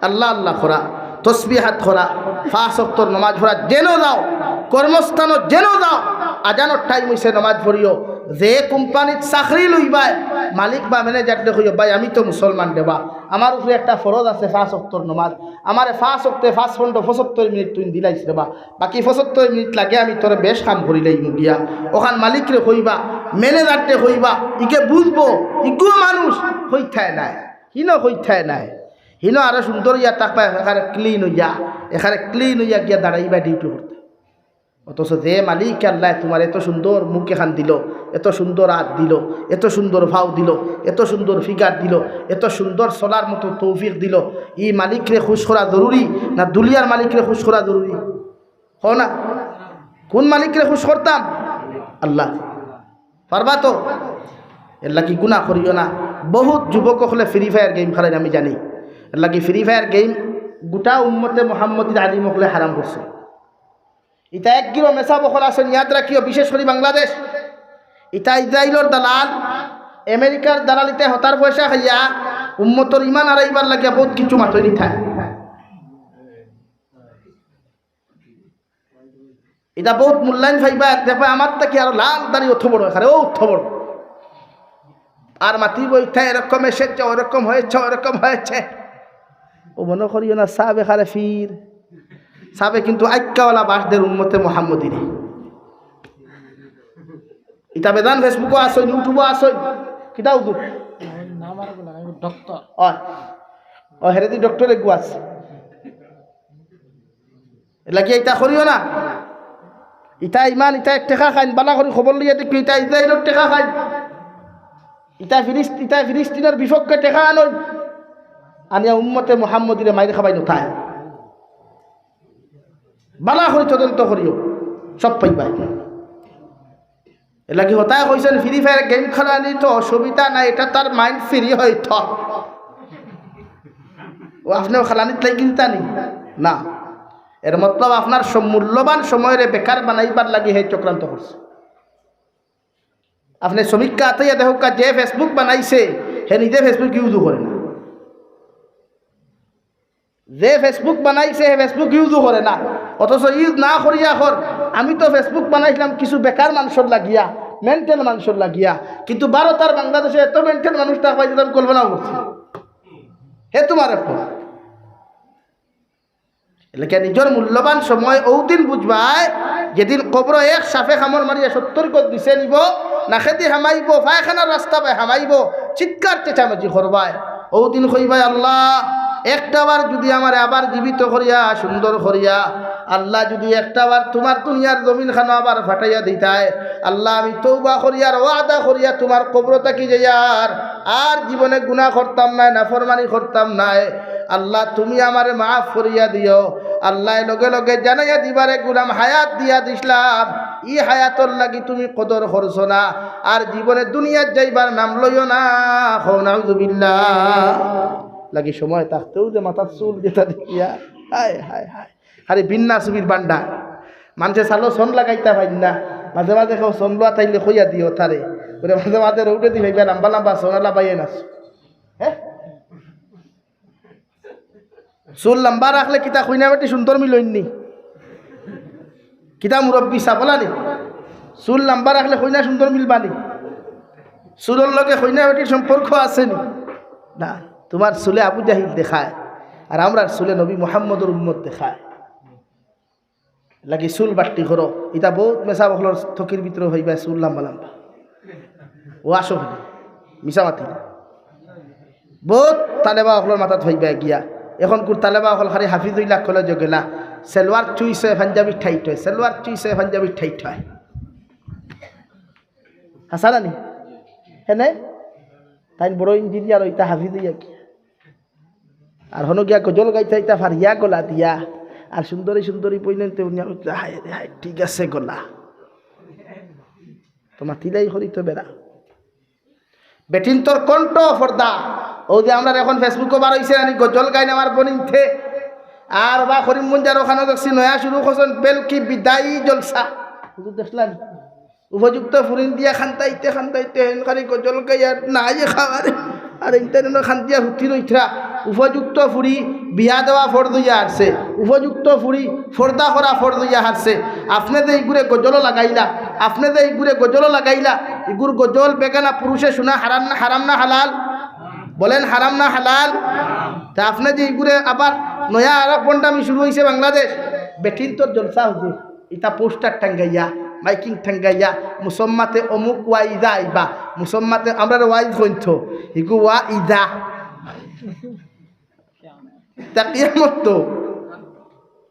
আল্লাহ আল্লাহ করা, তসবিহাত করা, পাঁচ ওয়াক্তর নমাজ পড়া, যেন যাও, কর্মস্থানো যেন যাও, আজানর time অইছে, নমাজ পড়িও। যে কোম্পানিত চাকরি লইবায়, মালিক বা manager-রে কইও, "ভাই, আমি তো মুসলমান রে বা, আমার উপরে একটা ফরজ আছে পাঁচ ওয়াক্তর নমাজ, আমারে পাঁচ ওয়াক্তে পাঁচ পনেরো পঁচাত্তর মিনিট তুই দিলাইছ রে বা, বাকি পঁচাত্তর মিনিট লাগে আমি তোরে বেশ কাম করিলাইমু গিয়া।" অখান মালিকরে কইবা, manager-রে কইবা, ইগে বুঝবো, ইগুও মানুষ কইতায় নায়, হিনো কইতায় নায়, হিনো আরো সুন্দর অইয়া থাকবা, এখানে clean অইয়া, এখানে clean অইয়া গিয়া দাঁড়াইবা duty করতে। অথচ যে মালিক আল্লায় তুমার এত সুন্দর মুখ এখান দিলো, এত সুন্দর আত দিলো, এত সুন্দর পাও দিলো, এত সুন্দর figure দিলো, এত সুন্দর চলার মতো তৌফিক দিলো, ই মালিকরে খুশ করা জরুরি না দুলিয়ার মালিকরে খুশ করা জরুরি? কও না, কুন মালিকরে খুশ করতাম? আল্লাহ। পারবা তো? এরলাগি গুনা করিও না। বহুত যুবক অকলে Free Fire game খেলাইন, আমি জানি। এর লাগি ফ্রি ফায়ার গেম গোটা উম্মতে মোহাম্মদীর আলিম অকলে হারাম করছে। ইতা এক গিরো মেসাব অকল আছইন, ইয়াদ রাখিও, বিশেষ করি বাংলাদেশ। ইতা ইসরাইলর দালাল, আমেরিকার দালাল, ইতা হতার পয়সা খাইয়া উম্মতর ইমান হারাইবার লাগিয়া বউত কিছু মাতইন ইতা। ইতা বউত মূল্যায়ন পাইবা, দেখবা আমার থাকি আরো লাল দাড়ি অত বড়, এখানে অত বড়। আর মাতিব, ইতা এরকম এসেছে, ওরকম হয়েছে, ওরকম হয়েছে। ও মনো করিও না, সাবে খারে ফির। সাবে কিন্তু আইক্কাওয়ালা বাসদের উম্মতে মোহাম্মদীরে। ইতা বেজান Facebook-ও আছইন, YouTube-ও আছইন। কিতা হুজুর? নাম আর বলে না, ডক্টর। অয়। ও, হেরেদি ডক্টর এগু আছে। এর লাগিয়া ইতা করিও না। ইতা ইমান, ইতা এক টেকা খাইন, বালা করি খবর লইয়া দেখি, ইতা ইসরাইলর টেকা খাইন। ইতা ফিলিস্ত-, ইতা ফিলিস্তিনর বিপক্ষে টেকা আনইন। আনিয়া উম্মতে মোহাম্মদীরে মাইর খাবাইন অতায়। বালা করি তদন্ত করিও, সব পাইবায়। এর লাগি হতায় কইছইন, ফ্রি ফায়ার গেম খেলানি তো অসুবিধা নাই, এটা তার মাইন্ড ফ্রি হইতো। ও আপনেও খেলানিত লাগি কিনতা নি? না। এর মতলব আপনার সব মূল্যবান সময়রে বেকার বানাইবার লাগি হে চক্রান্ত করছে। আপনে সমীক্ষা আতাইয়া দেখউক্কা, যে Facebook বানাইছে, হে নিজে Facebook ইউজও করে না। যে Facebook বানাইছে, হে Facebook ইউজও করে না, অথচ ইউজ না করিয়া কর, "আমি তো Facebook বানাইছিলাম কিছু বেকার মানষর লাগিয়া, মেন্টাল মানষর লাগিয়া।" কিন্তু ভারত আর বাংলাদেশে এত মেন্টাল মানুষ থাকবায়, যেটা আমি কল্পনাও করছি। হে তোমার এখন এলাকা নিজর মূল্যবান সময় অউদিন বুঝবায়, যেদিন কবরো এক সাপে কামড় মারিয়া সত্তর গজ নিচে নিবো, নাকেদি হামাইবো, পায়খানার রাস্তা বায় হামাইবো, চিৎকার চেঁচামেচি করবায়। অউদিন কইবায়, "আল্লাহ, একটা বার যুদি আমারে আবার জীবিত করিয়া, সুন্দর করিয়া, আল্লাহ, যুদি একটা বার তোমার দুনিয়ার জমিন খানো আবার ফাটাইয়া দিতায়, আল্লাহ, আমি তওবা করিয়ার ওয়াদা করিয়া তোমার কবরো থাকি যাইয়ার আর জীবনে গুনাহ করতাম নায়, নাফরমানি করতাম নায়। আল্লাহ, তুমি আমারে মাফ করিয়া দিও।" আল্লায় লগে লগে জানাইয়া দিবারে, "গুলাম, হায়াত দিয়া দিছলাম, ই হায়াতর লাগি তুমি কদর করছো না, আর জীবনে দুনিয়াত যাইবার নাম লইও না।" কও নাউজুবিল্লাহ। লাগি সময় থাকতেও যে মাথার চুল যেটা দেখিয়া, হায়, হায়, হায়। খালি বিন্না ছবির বান্ডা। মানষে চালো সন লাগাইতা পাইন না। মাঝে মাঝে কেউ সন লওয়া থাইলে কইয়া দিও তারে। ওরে মাঝে মাঝে রোডেদি পাইবা, লম্বা লম্বা সন আলা বাইয়ে নাচ। হে? চুল লম্বা রাখলে কিতা কইনা বেটি সুন্দর মিলইন নি? কিতা মুরব্বি সাব অলা নি? চুল লম্বা রাখলে কইনা সুন্দর মিলবা নি? চুলর লগে কইনা বেটির সম্পর্ক আছে নি? না, তোমার চুলে আবু জাহিল দেখায়, আর আমরার চুলে নবী মুহাম্মদর উম্মত দেখায়। লাগি চুল বাট্টি করো, ইতা বউত মেসাব অকলর থকির ভিতরে পাইবা চুল লম্বা লম্বা। ও আসো হলে, মিছা মাতি না। বউত তালেবা অকলর মাথাত পাইবা গিয়া। এখনকুর তালেবা অকল খালি হাফিজুল্লাহ কলেজো গেলা, সেলোয়ার চুইছে, পাঞ্জাবি টাইট হয়, সেলোয়ার চুইছে, পাঞ্জাবি টাইট হয়। হাছা না নি? হেনে? তাইন বড় ইঞ্জিনিয়ার অইতা, হাফিজ অইয়া কি? আর হনো গিয়া গজল গাইতা ইতা ফারিয়া গলা দিয়া, আর সুন্দরী সুন্দরী বইনতে উনিয়া কইতা, "হায় রে হায়, ঠিক আছে গলা।" তো মাতিলাই করি তো বেড়া। বেটিন্তর কণ্ঠ পর্দা। অউ যে আমরার এখন Facebook-ও বার অইছে, আমি গজল গাইন আমার বইনতে। আর বা করিমগঞ্জর ওখানো দেখছি নয়া শুরু করছইন বেলকি বিদায়ী জলসা। হুজুর দেখলা নি? উপযুক্ত ফুরিন্তিয়া খান্দাইতে খান্দাইতে হেন খালি গজল গাইয়ার নাই খাওয়ার। আর ইন্টারনেটও খান্দিয়া হুতি রইতরা। উপযুক্ত ফুরি বিয়া দেওয়া ফরজ অইয়া হারছে। উপযুক্ত ফুরি পর্দা করা ফরজ অইয়া হারছে। আপনে যে ইগুরে গজলও লাগাইলা, আপনে যে ইগুরে গজলও লাগাইলা, ইগুর গজল বেগানা পুরুষে শুনা হারাম না, হারাম না হালাল? বলেন, হারাম না হালাল? তে আপনে যে ইগুরে আবার নয়া আরক ভন্ডামি শুরু অইছে বাংলাদেশ, বেটিন্তর জলসা হুজুর। ইতা পোস্টার টাঙ্গাইয়া, মাইকিং টাঙ্গাইয়া, মুসম্মাতে অমুক ওয়াইজা আইবা, মুসম্মাতে আমরার ওয়াইজ কইন তো, ইগু ওয়াইজা। তা কিয়ামত তো।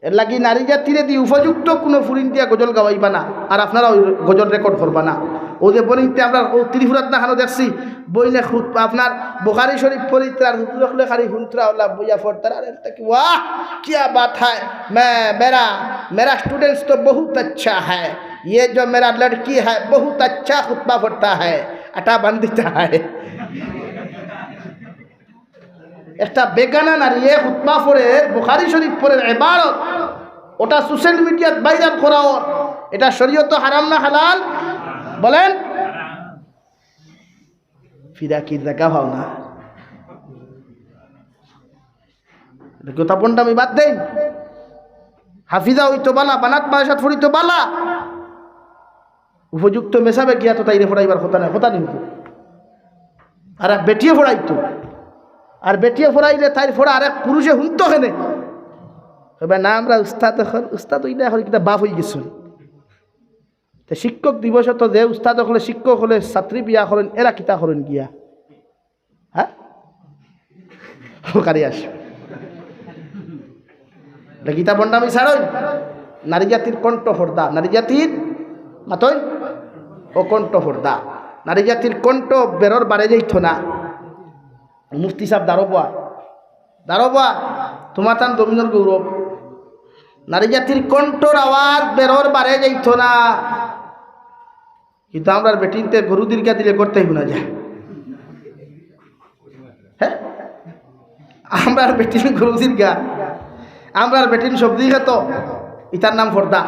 এর লাগি নারী জাতিরে দি উপযুক্ত কুনু ফুরিন্তিয়া গজল গাওয়াইবা না, আর আপনারা ওই গজল রেকর্ড করবা না। অউ যে বইনতে আমরার অউ ত্রিপুরাত না খানো দেখছি, বইনে খুতবা আপনার বুখারী শরীফ পড়িত্রা আর হুজুর অকলে খালি হুনত্রা অলা বইয়া পড়তারা, আর একটা কি, "ওয়াহ, কিয়া বাত হায়, মে, মেরা, মেরা স্টুডেন্টস তো বহুত আচ্ছা হায়, ইয়ে জো মেরা লড়কি হায়, বহুত আচ্ছা খুতবা পড়তা হায়, আটা বান্ধিতা হায়।" একটা বেগানা নারীয়ে খুতবা পড়ের, বুখারী শরীফ পড়ের এবারত, ওটা সোশ্যাল মিডিয়াত ভাইরাল করা অর, এটা শরীয়তো হারাম না হালাল? বলেন। ফিরাকির জাগা পাও না। এটা কথা বন্ডামি বাদ দেইন। হাফিজা অইতো বালা, বানাত মাদ্রাসাত পড়িতো বালা, উপযুক্ত মেসাবে গিয়া তো তাইরে পড়াইবার কথা নায়, কথা নি? আর এক বেটিয়ে পড়াইতো, আর বেটিয়ে পড়াইলে তাইর পড়া আরেক পুরুষে হুনতো কেনে? কইবা না, আমরা উস্তাদ অকল, উস্তাদ অইলে অখন কিতা বাপ অইগেছইন। তে শিক্ষক দিবসো তো যে উস্তাদ অকলে, শিক্ষক অকলে ছাত্রী বিয়া করইন, এরা কিতা করইন গিয়া? হ্যাঁ? ওখানে আসো। এটা কিতা বন্ডামি ছাড়ইন? নারী জাতির কণ্ঠ পর্দা, নারী জাতির মাতইন ও কণ্ঠ পর্দা। নারী জাতির কণ্ঠ বেরর বারে যাইতো না। মুফতি সাব দারোবা, দারোবা, তোমার তান জমিনর গৌরব। নারী জাতির কণ্ঠর আওয়াজ বেরর বারে যাইতো না। কিন্তু আমরার বেটিনতে গরু দীর্ঘা দিলে করতেই হুনা যায়। হ্যাঁ, আমরার বেটিন গরু দীর্ঘা, আমরার বেটিন সবজি খেত, ইতার নাম পর্দা,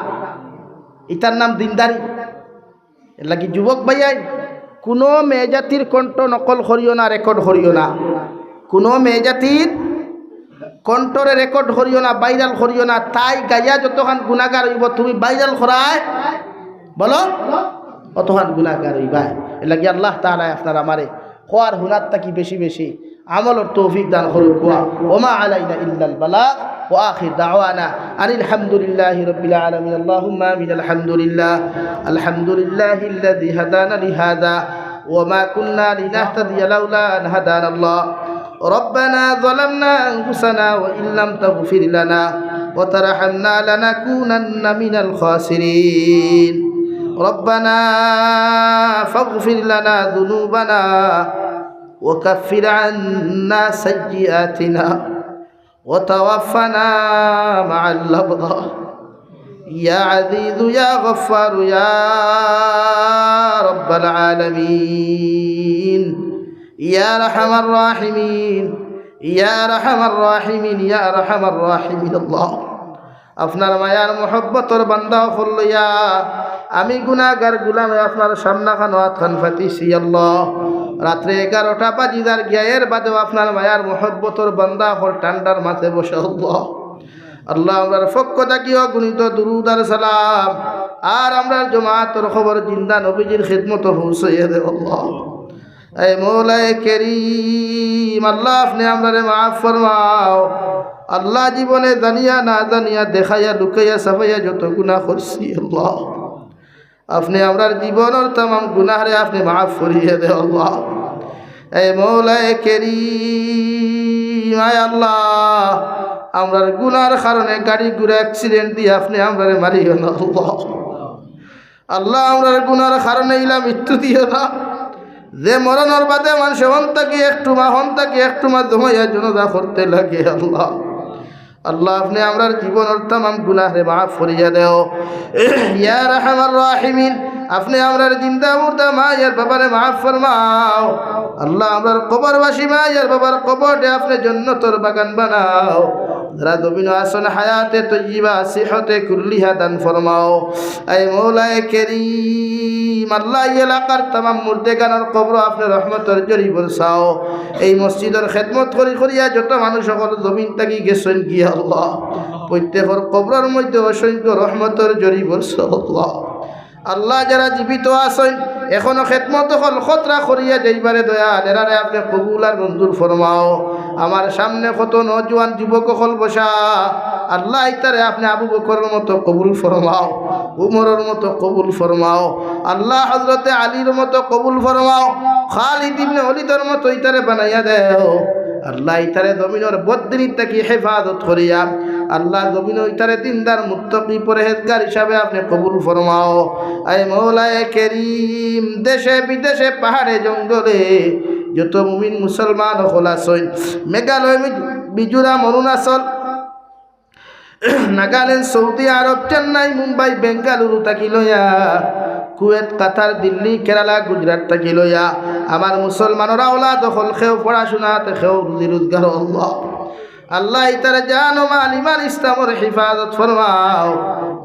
ইতার নাম দিনদারি। এর লাগি যুবক ভাইয়াই, কোনো মেয়ে জাতির কণ্ঠ নকল করিও না, রেকর্ড করিও না। কোনো মেয়ে জাতির কণ্ঠরে রেকর্ড করিও না, ভাইরাল করিও না। তাই গাইয়া যতখান গুনাগার অইবো, তুমি ভাইরাল করায় বলো, অতখান গুনাগার অইবায়। এর লাগি আল্লাহ তাআলায় আপনার আমারে কওয়ার হুনার থাকি বেশি বেশি আমলর তৌফিক দান করুক। ওয়া মা আলাইনা ইল্লাল বালাগ। ওয়া আখির দাওয়ানা আনিল হামদুলিল্লাহি রাব্বিল আলামিন। আল্লাহুম্মা আমিন। আলহামদুলিল্লাহ। আলহামদুলিল্লাহিল্লাযী হাদানা লিহাযা ওয়া মা কুন্না লিনাহতাদিয়া লাউলা আন হাদানাল্লাহ। ربنا ظلمنا أنفسنا وإن لم تغفر لنا وترحمنا لنكونن من الخاسرين. ربنا فاغفر لنا ذنوبنا وكفر عنا سيئاتنا وتوفنا مع الأبرار. يا عزيز يا غفار يا رب العالمين. يا أرحم الراحمين، يا أرحم الراحمين، يا أرحم الراحمين. আল্লাহ, আপনার মায়ার মহব্বতর বান্দা অকল লইয়া আমি গুনাগার গুলামে আপনার সামনাখানো আতখান ফাতিছি আল্লাহ। রাত্রে এগারোটা বাজি যার গিয়া, এর বাদেও আপনার মায়ার মহব্বতর বান্দা অকল ঠান্ডার মাঝে বসা আল্লাহ। আল্লাহ, আমরার পক্ষ থাকিও গুণিত দুরুদ আর সালাম, আর আমরার জমাতর খবর জিন্দা নবীজির খিদমতো পৌঁছাইয়া দেও আল্লাহ। এ মৌলায়ে করিম, আল্লাহ, আপনে আমরারে মাফ ফরমাও। আল্লাহ, জীবনে জানিয়া না জানিয়া, দেখাইয়া, লুকাইয়া, ছাপাইয়া যত গুনাহ করছি আল্লাহ, আপনে আমরার জীবনর তামাম গুনাহরে আপনে মাফ করিয়া দেও আল্লাহ। এ মৌলায়ে করিম, আয় আল্লাহ, আমরার গুনার কারণে গাড়ি ঘোড়া accident দিয়া আপনে আমরারে মারিও না আল্লাহ। আল্লাহ, আমরার গুনার কারণে ইলা মৃত্যু দিও না। যে মরণর বাদে মানষে হন থাকি একটু মা, হন থাকি একটু মা জমাইয়া জনাজা করতে লাগে আল্লাহ। আল্লাহ, আপনে আমরার জীবনর তামাম গুনাহরে মাফ করিয়া দেও। ইয়া আরহামার রাহিমিন, আপনে আমরার জিন্দা মুর্দা মা আর বাবারে মাফ ফরমাও। আল্লাহ, আমরার কবরবাসী মা আর বাবার কবররে আপনে জন্নতর বাগান বানাও। যারা জমিনো আছইন হায়াতে তৈয়বা, সিহতে কুল্লিহা দান ফরমাও। আয় মৌলায়ে করিম, আল্লাহ, এই এলাকার তামাম মুর্দেগানর কবরো আপনে রহমতর জরি বরসাও। এই মসজিদর খেদমত করি করিয়া যত মানুষ অকল জমিন থাকি গেছইন গিয়া আল্লাহ, প্রত্যেকর কবরর মধ্যে অসংখ্য রহমতর জরি বরসাও আল্লাহ। আল্লাহ, যারা জীবিত আছইন, এখনো খেদমত অকল খতরা করিয়া যাইবারে দয়াল, এরারে আপনে কবুল আর মঞ্জুর ফরমাও। আমার সামনে কত নওজোয়ান যুবক অকল বসা, আল্লাহ, ইতারে আপনে আবু বকরর মতো কবুল ফরমাও, উমরর মতো কবুল ফরমাও, আল্লাহ, হযরতে আলীর মতো কবুল ফরমাও, খালিদ ইবনে ওলিদর মতো ইতারে বানাইয়া দেও। আল্লাহ, ইতারে জমিনর বদদিনি থাকি হেফাজত করিয়া, আল্লাহ, জমিনো ইতারে দিনদার মুত্তাকি পরহেজগার হিসাবে আপনে কবুল ফরমাও। আয় মৌলায়ে করিম, দেশে বিদেশে পাহাড়ে জঙ্গলে যত মুমিন মুসলমান অকল আছইন, মেঘালয়, মিজ-, মিজোরাম, অরুণাচল, নাগাল্যান্ড, সৌদি আরব, চেন্নাই, মুম্বাই, বেঙ্গালুরু থাকি লইয়া কুয়েত, কাতার, দিল্লি, কেরালা, গুজরাট থাকি লইয়া আমার মুসলমানর আওলাদ অকল, কেউ পড়াশুনাত, কেউ রুজি রোজগার, আল্লাহ। আল্লাহ, ইতার জান ও মাল, ইমান, ইসলামর হেফাজত ফরমাও।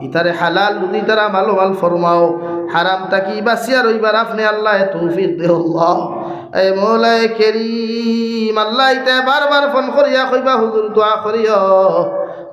ইতারে হালাল রুজি দ্বারা মালামাল ফরমাও। হারাম থাকি বাঁচিয়া রইবার আপনে আল্লাহ তৌফিক দেও আল্লাহ। এ মৌলায়ে করিম, আল্লাহ, ইতায় বারবার ফোন করিয়া কইবা, "হুজুর, দোয়া করিও,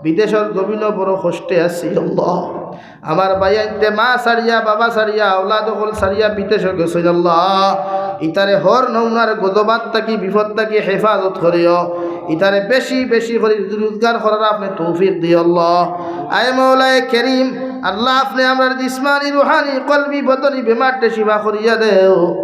বিদেশর জমিনো বড় কষ্টে আছি আল্লাহ।" আমার ভাইয়াইন্তে মা ছাড়িয়া, বাবা ছাড়িয়া, আওলাদ অকল ছাড়িয়া বিদেশো গেছইন আল্লাহ। ইতারে হর নমুনার গজবাত থাকি, বিপদ থাকি হেফাজত করিও। ইতারে বেশি বেশি করি রুজি রোজগার করার আপনে তৌফিক দিও আল্লাহ। আয় মৌলায়ে করিম, আল্লাহ, আপনে আমরার জিসমানি, রুহানি, কলবি, বদনি বেমারতে শিফা করিয়া দেও।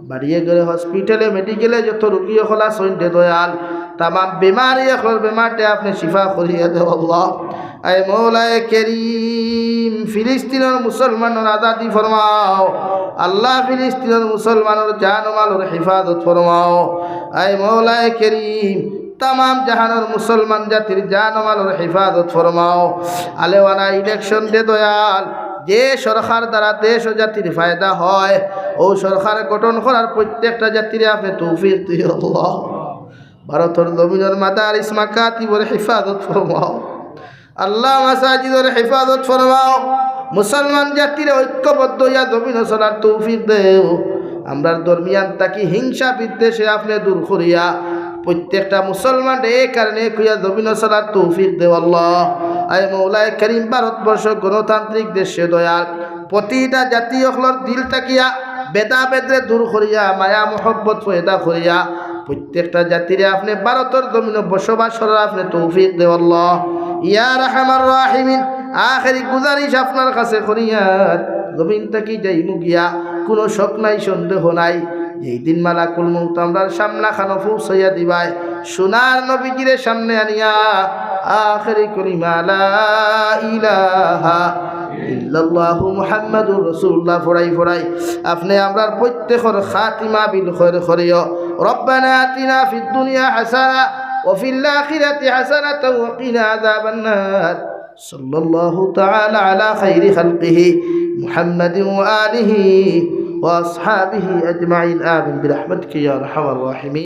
বাড়িয়ে ঘরে, হসপিটালে, মেডিকেলে যত রুগী অকল আছইন রে দয়াল, তামাম বেমারি অকলর বেমারতে আপনে শিফা করিয়া দেও আল্লাহ। আয় মৌলায়ে করিম, ফিলিস্তিনর মুসলমানর আজাদি ফরমাও আল্লাহ, ফিলিস্তিনর মুসলমানর জান ও মালর হেফাজত ফরমাও। আয় মৌলায়ে করিম, তামাম জাহানর মুসলমান জাতির জান ও মালর হেফাজত ফরমাও। আলেওয়ানা ইলেকশন রে দয়াল, যে সরকার দ্বারা দেশ ও জাতির ফায়দা হয়, অউ সরকার গঠন করার প্রত্যেকটা জাতিরে আপনে তৌফিক দিও আল্লাহ। ভারতর জমিনর মাদারিস মাকাতিবর হেফাজত ফরমাও আল্লাহ, মাসাজিদর হেফাজত ফরমাও। মুসলমান জাতিরে ঐক্যবদ্ধ অইয়া জমিনো চলার তৌফিক দেও। আমরার দরমিয়ান থাকি হিংসা বিদ্বেষে আপনে দূর করিয়া প্রত্যেকটা মুসলমানরে এক আর নেক অইয়া জমিনো চলার তৌফিক দেও আল্লাহ। আয় মৌলায়ে করিম, ভারতবর্ষ গণতান্ত্রিক দেশ রে দয়াল, প্রতিটা জাতি অকলর দিল থাকিয়া ভেদাভেদরে দূর করিয়া, মায়া মহব্বত পয়দা করিয়া, প্রত্যেকটা জাতিরে আপনে ভারতর জমিনো বসবাস করার আপনে তৌফিক দেও আল্লাহ। ইয়া আরহামার রাহিমিন, আখেরি গুজারিশ আপনার কাছে করিয়ার, জমিন থাকি যাইমু গিয়া, কুনু শক নাই, সন্দেহ নাই, যেই দিন মালাকুল মউত আমরার সামনাখানো পৌঁছাইয়া দিবায়, সোনার নবীজিরে সামনে আনিয়া আখেরি কলিমা লা ইলাহা ইল্লাল্লাহু মুহাম্মাদুর রাসূলুল্লাহ ফড়াই ফড়াই আপনে আমরার প্রত্যেকর খাতিমা বিল খৈর করিও। ربنا آتنا في الدنيا حسنة وفي الآخرة حسنة وقنا عذاب النار. صلى الله تعالى على خير خلقه محمد وآله وأصحابه أجمعين. آمين برحمتك يا أرحم الراحمين.